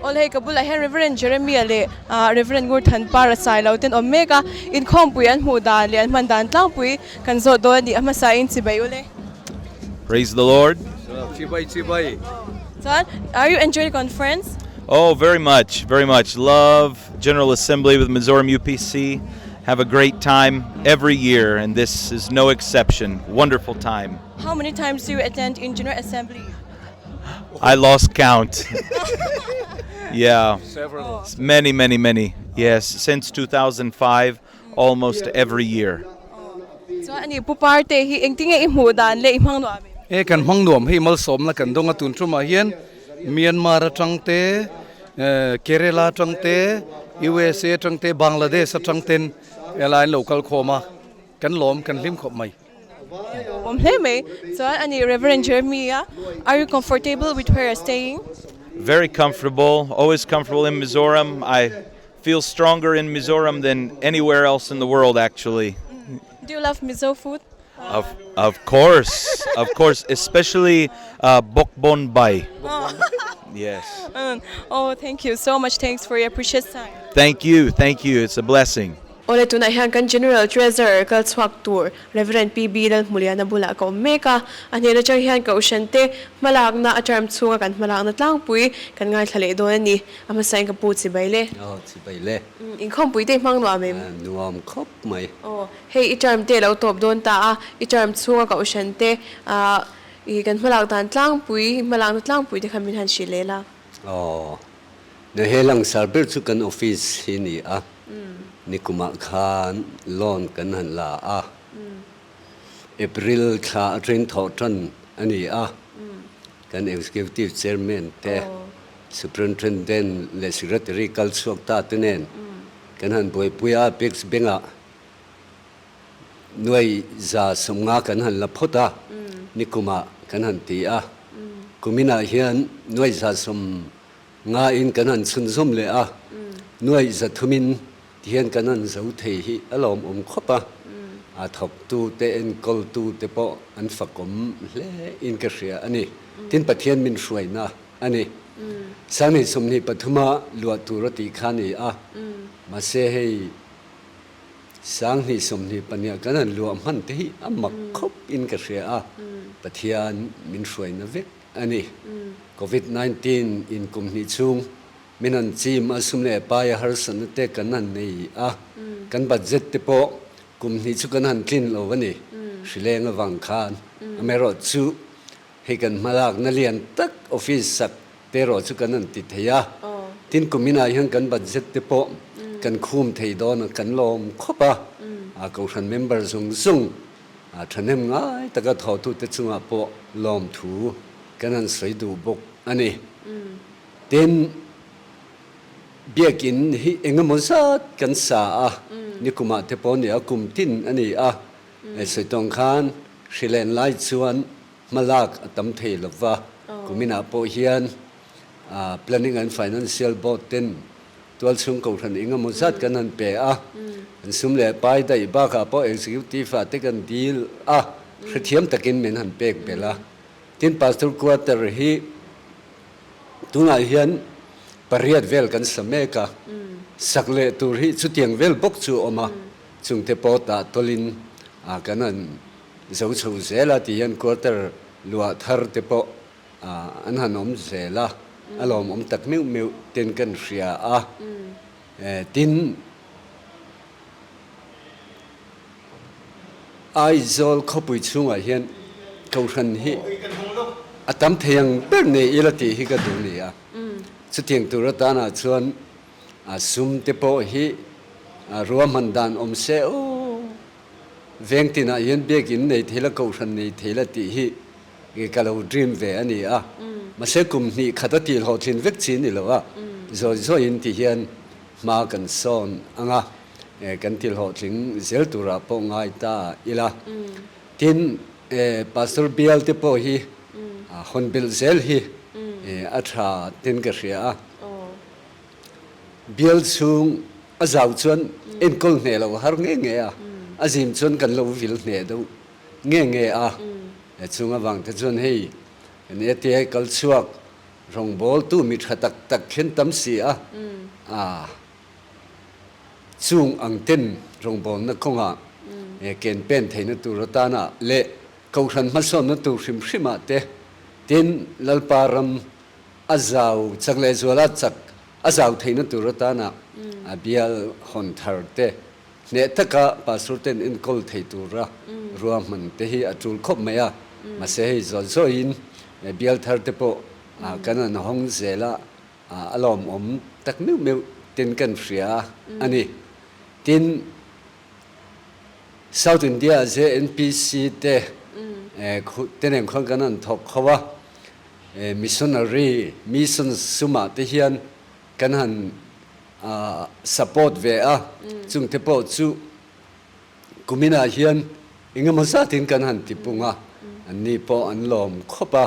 Aw hei ka bulah hian Reverend Jeremia leh Reverend Ngurthan Para sai lo ten awm mek a, inkhawmpui an hmuh dan leh an hman dan tlangpui kan zawt dawn a ni, a hmasa in chibai ule. Praise the Lord. Chibai chibai. Chuan are you enjoy the conference? Oh very much, very much. Love General Assembly with Mizoram UPC. Have a great time every year and this is no exception. Wonderful time. How many times do you attend in General Assembly? I lost count. yeah. Several. Many, many, many. Yes, since 2005, almost every year. Chuan ani Pu Parte hi engtin nge i hmuh dan leh i hmang nuam em? E kan hmang nuam hei malsawmna kan dawng a tun tumah hian Myanmar atang te, Kerala atang te, USA atang te, Bangladesh atang ten helai an lo kal khawm a, kan lawm kan hlim khawp mai. Awm hle mai. Chuan ani Reverend Jeremy a, are you comfortable with where you are staying? Very comfortable, always comfortable in Mizoram. I feel stronger in Mizoram than anywhere else in the world actually. Do you love Mizo food? Of of course, of course, especially uh, bokbon bai. Yes. Oh, thank you so much. Thanks for your precious time. Thank you, thank you. It's a blessing. Awle tunah hian kan General Treasurer kal chhuak tur Rev. PB Lalhmuliana bulah ka awm mek a, a hnen atang hian Kohhran te hmalakna a term chhunga kan hmalakna tlangpui kan ngaithla leh dawn a ni. A hmasa in ka pu chibai le. Aw chibai le. Inkhawmpui te i hmang nuam em? Nuam khawp mai. Aw hei i term te lo tawp dawn ta a, i term chhunga Kohhran te i kan hmalak dan tlangpui, i hmalakna tlangpui te kha min han hrilh leh la. Aw na he langsar ber chu kan office hi ni a, nikumah khan loan kan han la a, April thla atangin thawh tan a ni a, kan Executive Chairman te, Superintendent leh Secretary kal chhuak ta te nen kan han buaipui a, Apex Bank-ah Nuai 150 kan han la phawt a, nikumah kan han ti a, kuminah hian nuai 150 in kan han chhunzawm leh a, nuai 300 in tihian kan han zo thei hi a lawmawm khawp a, a thawktu te enkawltu te pawh an fakawm hle in ka hria a ni. Tin Pathian min hruaina a ni. Sanghnih 23 a luah tur a tih kha a ni a, mahse hei 2022 kan han luah hman te hi a mak khawp in ka hria a, Pathian min hruaina vek a ni. Covid 19 in kum hnih chhung min han chim a, sum leh pai a harsatna te kan han nei a, kan budget te pawh kum hnih chu kan han tlin lo a ni, hrileng avang khan. Amaherawhchu Hei kan hmalakna lian tak office sak te erawh chu kan han ti thei a, tin kum inah hian kan budget te pawh kan khum thei dawn a, kan lawm khawp a, a kohhran member zawng zawng thahnem ngai taka thawhtute chungah pawh lawmthu kan han sawi duh bawk a ni. Tin, biakin hi engemaw zat kan sa a, nikumah te pawh nia kum tin a ni a, Sawi tawng khan hrilen lai chuan hmalak a tam thei lo va, kuminah pawh hian Planning and Financial Board ten tualchhung kohhran eng emaw zat kan han pe a, an sum leh pai daih bakah pawh Executive ah te kan dil a, hrethiam takin min han pek belh a. Tin Pastor Quarter hi tunah hian pariat vel kan sa mek a, sak leh tur hi chutiang vel bawk chu a awm a. Chungte pawh tah tawlhin kan han zo chho zel a ti hian quarter luah thar te pawh an han awm zel a, a lawmawm tak meuh meuh ten kan hria a. Tin, Aizawl khawpui chhungah hian Kohhran hi a tam thei ang ber nei ila tih hi ka duh ni a. Chutiang tur atanah chuan sum te pawh hi ruahman dan awm se aw, veng tinah hian biakin nei thei la, Kohhran nei thei la tih hi ka lo dream ve a ni a. Mahse kum hnih khat a tih hlawhtlin vek chi ni lo a, zawi zawiin ti hian hma kan sawn ang a. Kan ti hlawhtling zel turah pawh ngai ta ila. Tin, Pastor bial te pawh hi hawn belh zel hi a tha ten ka hria a. Bial chhung a zau chuan enkawl hneh lo har nge nge a, a zim chuan kan lo vil hneh deuh nge nge a. Chung avang te chuan hei kan ATI kal chhuak rawngbawltu mi tha tak tak khen tam si a. Chung ang ten rawngbawlna kawngah ken pen theihna tur atana leh Kohhran hmasawnna tur hrim hrimah te tin Lalpa ram a zau chak leh zuala chak a zau theihna tur atana a bial hawn thar te hneh taka Pastor ten enkawl thei tura ruahman te hi a tul khawp mai a. Mahse hei zawi zawiin bial thar te pawh kan han hawng zel a. A lawmawm tak meuh meuh ten kan hria a ni. Tin, South India JNPC te te nen khuan kan han thawk kho a, missionary, mission sumah te hian kan han support ve a, chungte pawh chu Kuminah hian engemaw zatin kan han ti pung a, anni pawh an lawm khawp a,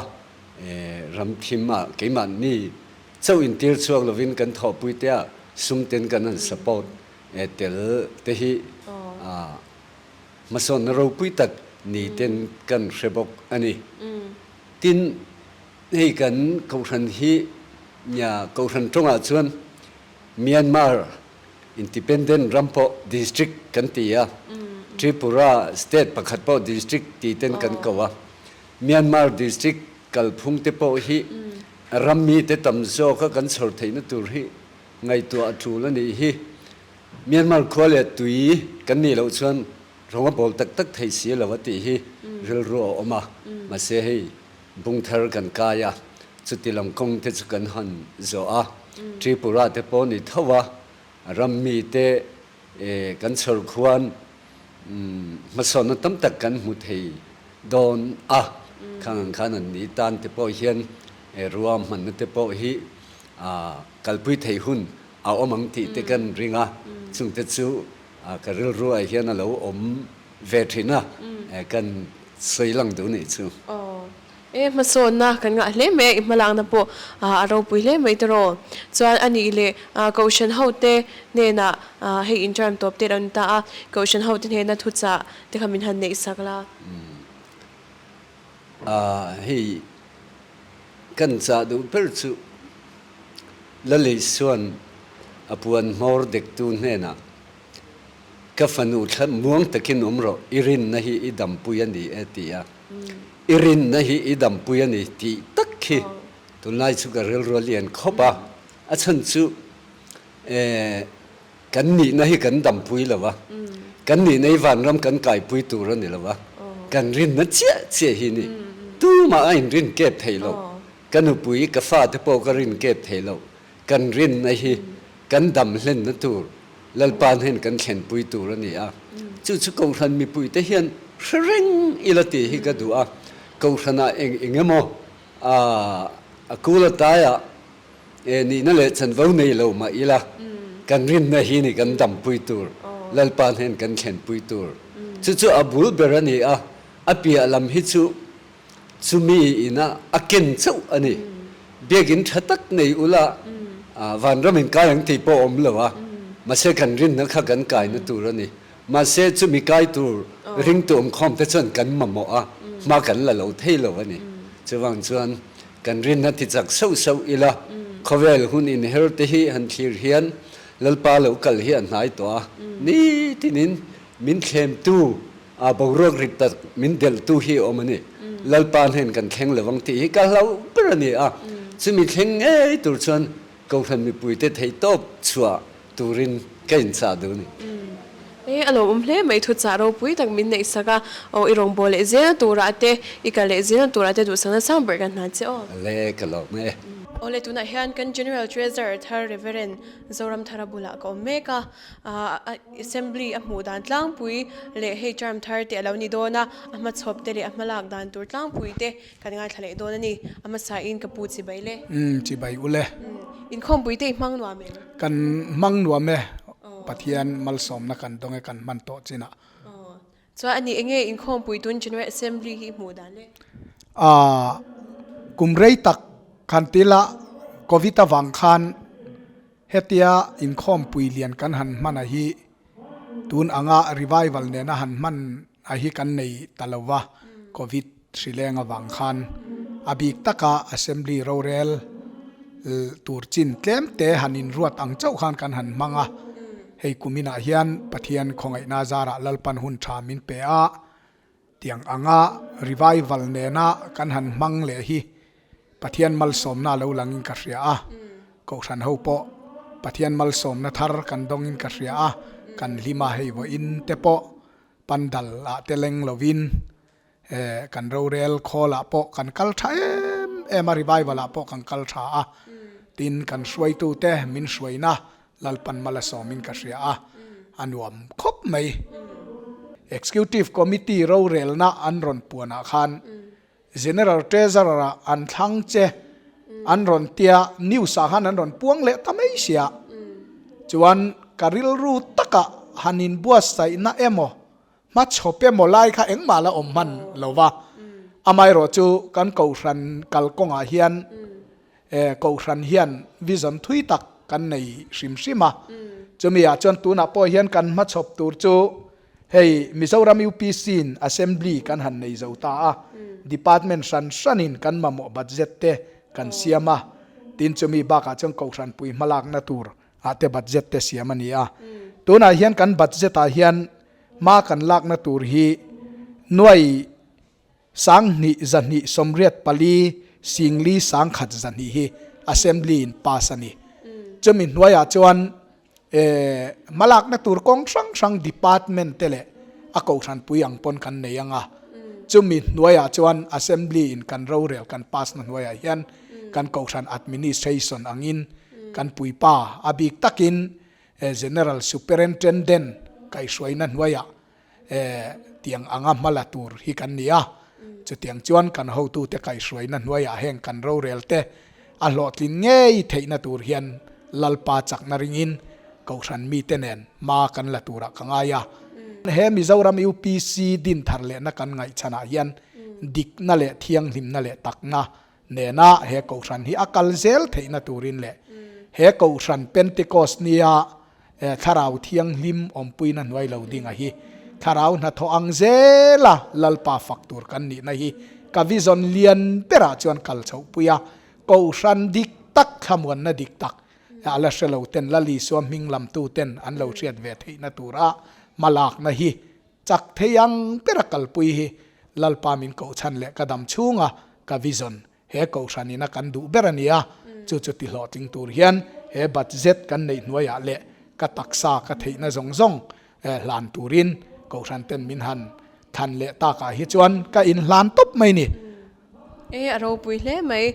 ramthim ah keimahni chauh intir chhuak lovin kan thawhpui te ah sum ten kan han support tel te hi hmasawnna ropui tak ni ten kan hre bawk a ni. Tin, hei kan Kohhran hi Kohhran tawngah chuan Myanmar Independent ram pawh district kan ti a, Tripura state pakhat pawh district ti ten kan ko a. Myanmar district kalphung te pawh hi ram mi te tam zawka kan chhawr theihna tur hi ngaihtuah a tul a nih hi. Myanmar khua leh tui kan nih loh chuan rawng a bawl tak tak thei si lo a tih hi rilru a awm a. Mahse hei bung thar kan kai a, chuti lam kawng te chu kan han zawh a, Tripura te pawh ni tho a, ram mi te kan chhawr khuan hmasawnna tam tak kan hmu thei dawn a, khang ang khan an ni tan te pawh hian ruahmanna te pawh hi kalpui thei hun a awm ang tih te kan ring a, chungte chu ka rilru ah hian a lo awm ve thin a, kan sawi lang duh nih chu. Aw, e hmasawnna kan ngah hle mai a, i hmalakna pawh a ropui hle mai tiraw. Chuan a nih leh Kohhran hote hnenah hei in term tawp te lo ni ta a, Kohhran hote hnena thuchah te kha min han neih sak la. Hei kan chah duh ber chu Laleisuan a puan hmawr dektu hnenah Ka fanu thla muang takin awm rawh, i rinna hi i dampui a ni e ti a. I rinna hi i dampui a ni tih tak khi tunlai chu ka rilru a lian khawp a. A chhan chu kan nihna hi kan dampui lo a, kan nihna hi vanram kan kaipui tur a ni lo a, kan rinna chiah chiah hi ni. Tumah a inrin kep thei lo, ka nupui, ka fate pawh ka rin kep thei lo, kan rinna hi kan dam hlenna tur Lalpa hnen kan thlenpui tur a ni a. Chu chu Kohhran mipuite hian hre reng ila tih hi ka duh a. Kohhranah eng eng emaw a kul ataiah nihna leh chanvo nei lo mah ila kan rinna hi ni kan dampui tur, Lalpa hnen kan thlenpui tur. Chu chu a bul ber a ni a, a piah lam hi chu Chumi ina a ken chauh a ni. Biakinn tha tak nei ula vanram in kai ang tih pawh awm lo a, mahse kan rinna kha kan kaina tur a ni. Mahse chumi kai tur ringtu awmkhawm te chuan kan mamawh a, hma kan la lo thei lo a ni. Chuvang chuan kan rinna ti chak sauh sauh ila, khawvel hun inher te hi han thlir hian Lalpa lo kal hi a hnai tawh a, nitinin min thlemtu. A boruak rit tak min delhtu hi a awm a ni. Lalpa hnen kan thleng lovang tih hi ka hlauh ber a ni a. Chumi thleng ngei tur chuan Kohhran mipuite theihtawp chhuah turin ka inchah duh a ni. E, a lawmawm hle mai thuchah ropui tak min neih sak a. Aw, i rawngbâwl leh zelna turah te, i kal leh zelna turah te duhsakna sang ber kan hna che aw. Le, ka lawm e. Aw le, tunah hian kan General Treasurer thar Reverend Zoramthara bulah ka awm mek a. Assembly a hmuh dan tlangpui leh hei term thar te a lo ni dawn a, a hmachhawp te leh a hmalak dan tur tlangpui te kan ngaithla leh dawn a ni. A hmasain ka pu chibai le. Umm chibai u le. Inkhawmpui te i hmang nuam em? Kan hmang nuam e, Pathian malsawmna kan dawng e kan hman tawh chinah. Chuan a ni enge inkhawmpui tun General Assembly hi i hmuh dan le? Aaa kum rei tak khan tila Covid avang khan Hetia inkhawmpui lian kan han hman a hi tun anga revival nena han hman a hi kan nei ta lo va, Covid hri leng avang khan a bik taka Assembly rorel tur chin tlem te han inruat ang chauh khan kan han hmang a, hei kuminah hian Pathian khawngaihna zarah Lalpan hun tha min pe a, Tiang anga revival nena kan han hmang leh hi Pathian malsawmna a lo langin ka hria a, Kohhran ho pawh Pathian malsawmna thar kan dawngin ka hria a, kan hlim a, hei vawiin te pawh pandal ah te leng lovin kan rorel khawl ah pawh kan kal tha em em a, revival ah pawh kan kal tha a, tin kan hruaitu te min hruaina Lalpan mal a sawmin ka hria a, a nuam khawp mai. Executive Committee rorelna an rawn puanah khan General Treasurer-ah an thlang che an rawn tia, news-ah khan an rawn puang leh ta mai sia. Chuan ka rilru takah han inbuatsaihna emaw, hmachhawp emaw lai kha engmah la awm hman lo va. Amaherawhchu kan kohhran kalkawngah hian Kohhran hian vision thui tak kan nei hrim hrim a, chumi ah chuan tunah pawh hian kan hmachhawp tur chu hei Mizoram UPC in Assembly kan han nei zo ta a, department hran hranin kan mamawh budget te kan siam a, tin chumi bakah chuan Kohhran pui hmalakna tur ah te budget te siam a ni a. Tunah hian kan budget ah hian hma kan lakna tur hi nuai 2 284 singli 10 2 hi Assembly in pass a ni. Chumi hnuaiah chuan hmalakna tur kawng hrang hrang department te leh a kohhranpui ang pawn kan nei ang a. Chumi hnuaiah chuan Assembly in kan rorel kan pass na hnuaiah hian kan kohhran administration angin kan puipa a bik takin General Superintendent kaihhruaina hnuaiah Tiang anga hmala tur hi kan ni a, chutiang chuan kan hotute kaihhruaina hnuaiah heng kan rorelte a hlawhtlin ngei theihna tur hian Lalpa chakna ringin Kohhran mite nen hma kan la turah ka ngai a. He Mizoram UPC din thar lehna kan ngaihchhanah hian dikna leh thianghlimna leh takna nena he Kohhran hi a kal zel theihna turin leh he Kohhran Pentecost nia Thlarau Thianghlim awmpuina hnuai lo dinga hi Thlarau hnathawh ang zela Lalpa fak tur kan nihna hi ka vision lian berah chuan kal chhohpui a, Kohhran dik tak thlamuanna dik tak a la hre lo ten Lal Isua hming lamtu ten an lo hriat ve theihna tura hmalakna hi chak thei ang bera kalpui hi Lalpa min kohchhan leh ka dam chhunga ka vision He kohhran ina kan duh ber a ni a, chu chu ti hlawhtling tur hian he budget kan neih hnuaiah leh ka taksa ka theihna zawng zawng hlan turin kohhran ten min han thlan leh takah hi chuan ka inhlan tawp mai ni. E, a ropui hle mai.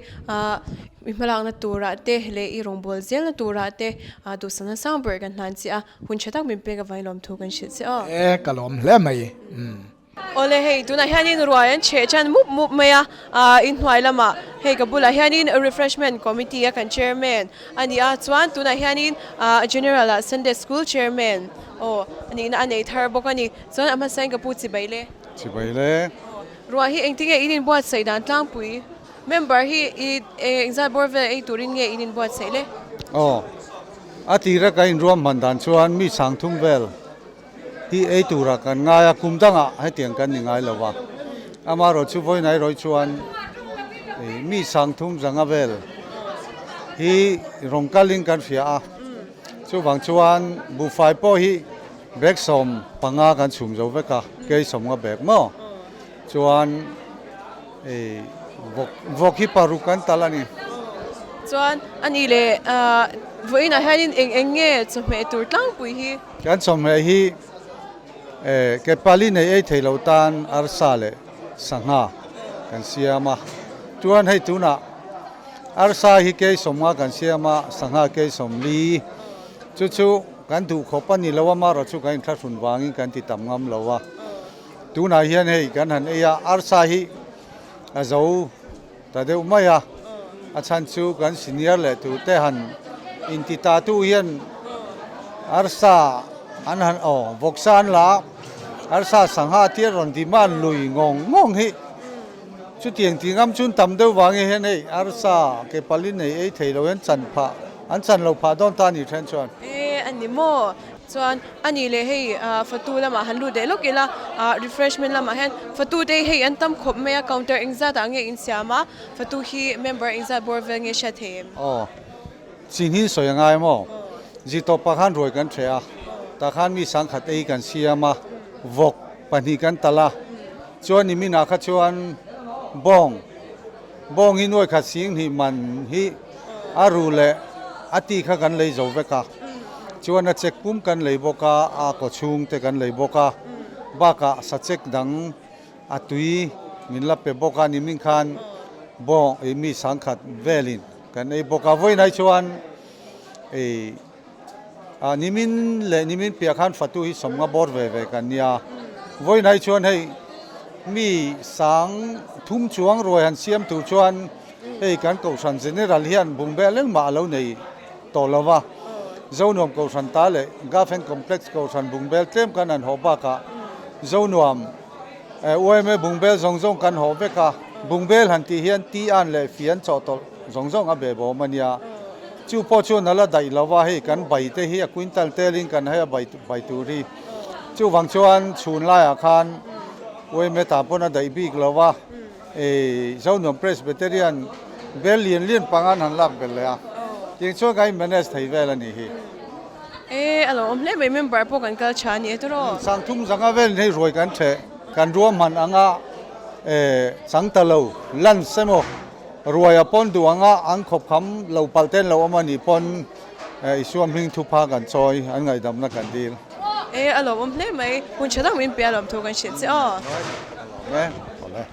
I hmalakna turah te leh i rawngbâwl zelna turah te duhsakna sang ber kan hlan che a, hun ṭha tak min pek avangin lawmthu kan hrilh che aw. E, ka lawm hle mai. Awle hei tunah hianin ruai an chheh chan mup mup mai a, ah inhnuai lamah hei ka bulah hianin refreshment committee a kan chairman a ni a chuan tunah hianin ah general ah Sunday school chairman aw a nihna a nei thar bawk a ni chuan a hmasain ka pu chibai le. Chibai le. Ruah hi engtin nge in inbuatsaih dan tlangpui member hi i engzat bawr vel ei turin nge in inbuatsaih le? Aw a tira ka inruahman dan chuan mi sangthum vel. Hi ei turah kan ngai a, kum dangah hetiang kan ni ngai lo va. Amaherawhchu vawiin erawh chuan mi sangthum zanga vel hi rawn kalin kan hria a, chuvang chuan buhfai pawh hi. Bag 15 kan chhum zo vek a, kei 50 bag maw? Chuan ei vawk vawk hi paruk kan talh a ni. Chuan a nih leh vawiinah hianin eng eng nge chawhmeh tur tlangpui hi? Kan chawhmeh hi ke pali nei ei thei lo tan arsa leh sangha kan siam a. Chuan hei tunah arsa hi kei 50 kan siam a, sangha kei 40. Chu chu kan duh khawp a ni lo a, marawh chu kan inthlahrun vangin kan ti tam ngam lo a. Tunah hian hei kan han ei a, arsa hi a zo ta deuh mai a, a chhan chu kan senior leh tute han inti ta tu hian arsa an han aw vawksa an la a, arsa sangha tia rawn demand lui ngawng ngawng hi chutiang tih ngam chun tam deuh vangin hian hei arsa ke pali nei ei thei lo hian chan phah an chan lo phah dawn ta a ni then chuan. E a ni maw? Chuan a nih leh hei fatu lamah han lut leh lawk ila refreshment lamah hian fatu te hei an tam khawp mai a counter engzat ah nge in siam a fatu hi member engzat bawr vel nge hriat thei em? Aw chin hi sawi a ngai maw? Zitawp ah khan ruai kan hreh a tah khan mi sangkhat ei kan siam a vawk pahnih kan talh a chuan nimin ah kha chuan bawng bawng hi nuai khat sing hnih man hi A ru leh a ti kha kan lei zo vek a, chuan a chek pum kan lei bawk a, a kaw chhung te kan lei bawk a, bakah sa chek dang a tui min la pe bawk a, nimin khan bawng ei mi sangkhat velin kan ei bawk a, vawiinai chuan ei ah nimin leh nimin piah khan fatu hi sawmnga bawr ve ve kan nia, vawiinai chuan hei mi sang thum chuang ruai han siam tur chuan. Hei kan Kohhran General hian bungbel engmah a lo nei tawh lo va, Zonuam Kohhran ta leh Gafen Complex Kohhran bungbel tlem kan han hawh bakah Zonuam yma bungbel zawng zawng kan hawh vek a, bungbel han tih hian ti an leh fi an chawh tawlh zawng zawng a be bawm a nia. Chu pawh chuan a la daih lo va, hei kan bai te hi a quintal telin kan hei a bai bai tur hi. Chuvang chuan chhun laiah khan yma ta pawn a daih bik lo va. Ei Zonuam Presbyterian bel lian lian panga an han lak belh leh a, tiang chuan kan in manage thei vel a nih hi. E a lo awm hle mai member pawh kan kal tha a ni e tawrh. Sangthum zanga velin hei ruai kan theh kan ruahman anga e chang ta lo lan se maw ruai a pawn duh anga an khawp kham lo palh ten lo awm a nih pawn Isua hming thupha kan chawi an ngaihdamna kan dil. E a lo awm hle mai hun tha tak min pe a lawm thu kan hrilh che aw. A lawm e.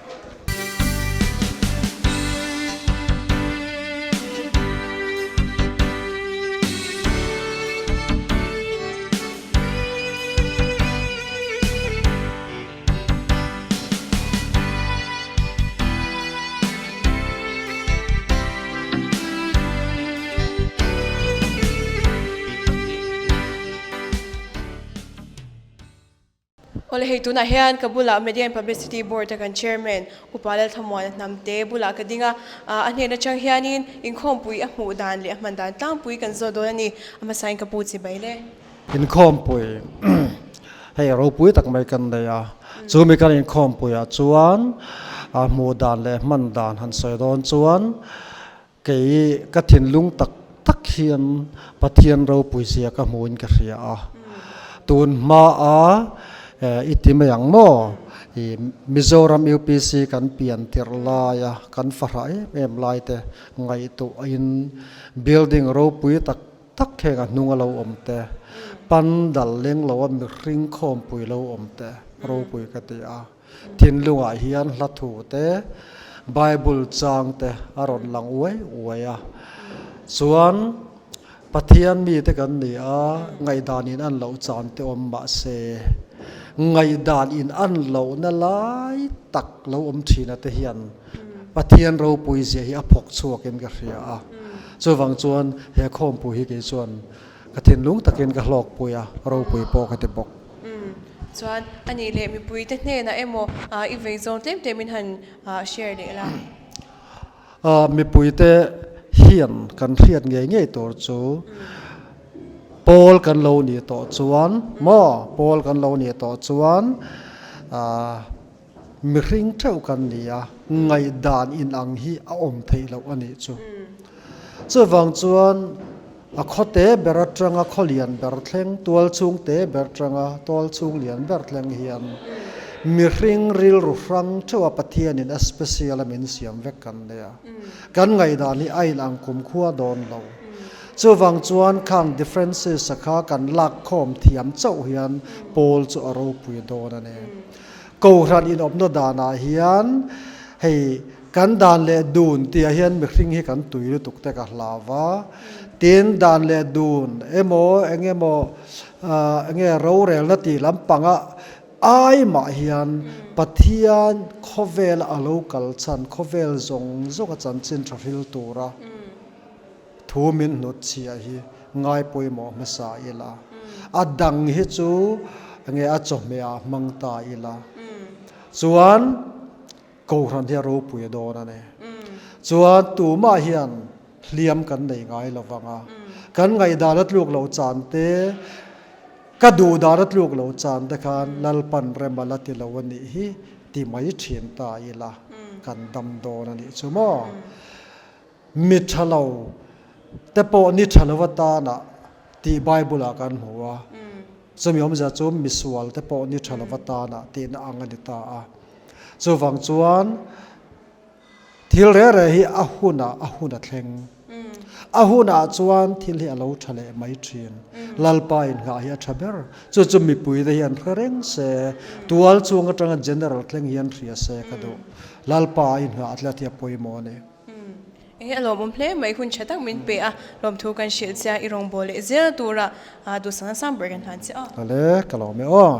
Awle hei tunah hian ka bulah Media and Publicity Board a kan Chairman Upa Lalthamuana Hnamte bulah ka ding a, a hnen atang hianin inkhawmpui a hmuh dan leh a hman dan tlangpui kan zawt dawn a ni, a hmasain ka pu chi mai le. Inkhawmpui hei ropui tak mai kan nei a, chumi kan inkhawmpuiah chuan a hmuh dan leh hman dan han sawi dawn chuan kei ka thinlung tak tak hian Pathian ropui zia ka hmuhin ka hria a, tun hmaa i ti mai ang maw i Mizoram UPC kan pian tirh laia kan fahrah em em lai te ngaihtuahin building ropui tak tak heng a hnung a lo awm te, pandal leng lo a mihring khawmpui lo awm te ropui ka ti a. Thinlungah hian hla thu te, Bible chang te a rawn lang uai uai a. Chuan Pathian mite kan ni a, ngaihdan in an loh chan te awm mah se, ngaihdan in an lohna lai tak lo awm thin a te hian Pathian ropui zia hi a phawk chhuakin ka hria a, chuvang chuan he khawmpui hi kei chuan ka thinlung takin ka hlawkpui a, ropui pawh ka ti bawk. Umm, chuan a nih leh mipuite hnenah emaw i vei zawng tlem tlem in han share leh la. Mipuite hian kan hriat ngei ngei tur chu pawl kan lo nih tawh chuan maw pawl kan lo nih tawh chuan Mihring theuh kan ni a, ngaihdan inang hi a awm theih loh a nih chu. Chuvang chuan A khawte ber atanga khaw lian ber thleng, tual chhung te ber atanga tual chhung lian ber thleng hian mihring rilru hrang theuha Pathianin a special a min siam vek kan nia. Kan ngaihdan hi a inang kumkhua dawn lo. Chuvang chuan khang differences a kha kan lak khawm thiam chauh hian pawl chu a ropui dawn a ni. Kohhran inawpna danah hian hei kan dan leh dun tihah hian mihring hi kan tui lutuk te ka hlau va. Tin, dan leh dun emaw eng emaw enge rorelna tih lampanga ai mah hian Pathian khawvela a lo kal chhan khawvel zawng zawng a chanchin tha hril tura Thu min hnut chhiah hi ngai pawimawh hmasa ila, a dang hi chu nge a chawhmeh ah hmang ta ila chuan Kohhran hi a ropui a dawn a ni. Chuan tumah hian hliam kan nei ngai lo vang a, kan ngaihdan a tluk lo chan te, ka duh dan a tluk lo chan te khan Lalpan rem a la ti lo a nih hi ti mai thin ta ila kan dam dawn a nih chu maw. Mi tha lo te pawh ni tha lo atana tih Bible ah kan hmu a, chumi awmzia chu misual te pawh ni tha lo atana tihna ang a ni ta a. Chuvang chuan thil reh reh hi a hunah a hun a thleng. A hunah chuan thil hi a lo tha leh mai thin. Lalpa inngah hi a tha ber. Chu chu mipui te hian hre reng se, tual chung atanga general thleng hian hria se ka duh. Lalpa a inngah tlat hi a pawimawh a ni. Enge a lawmawm hle mai hun tha tak min pe a, lawmthu kan hrilh che a, i rawngbâwl leh zel tura duhsakna sang ber kan hlan che aw. Awle, ka lawm e aw.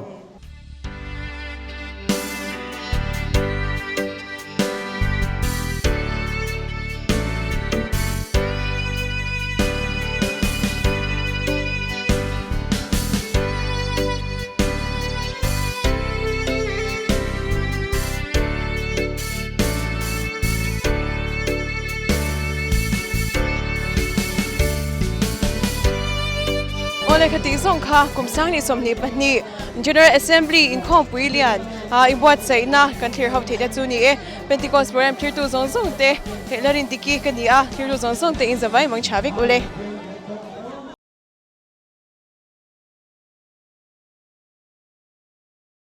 Awle kha tih zawng kha kum 20 22 General Assembly inkhawmpui lian i buatsaihna kan thlir ho theih te chu ni e. Pentecost program thirtu zawng zawng te theih la rin tiki ka ni a, thirtu zawng zawng te in zavai mang tha vek ule.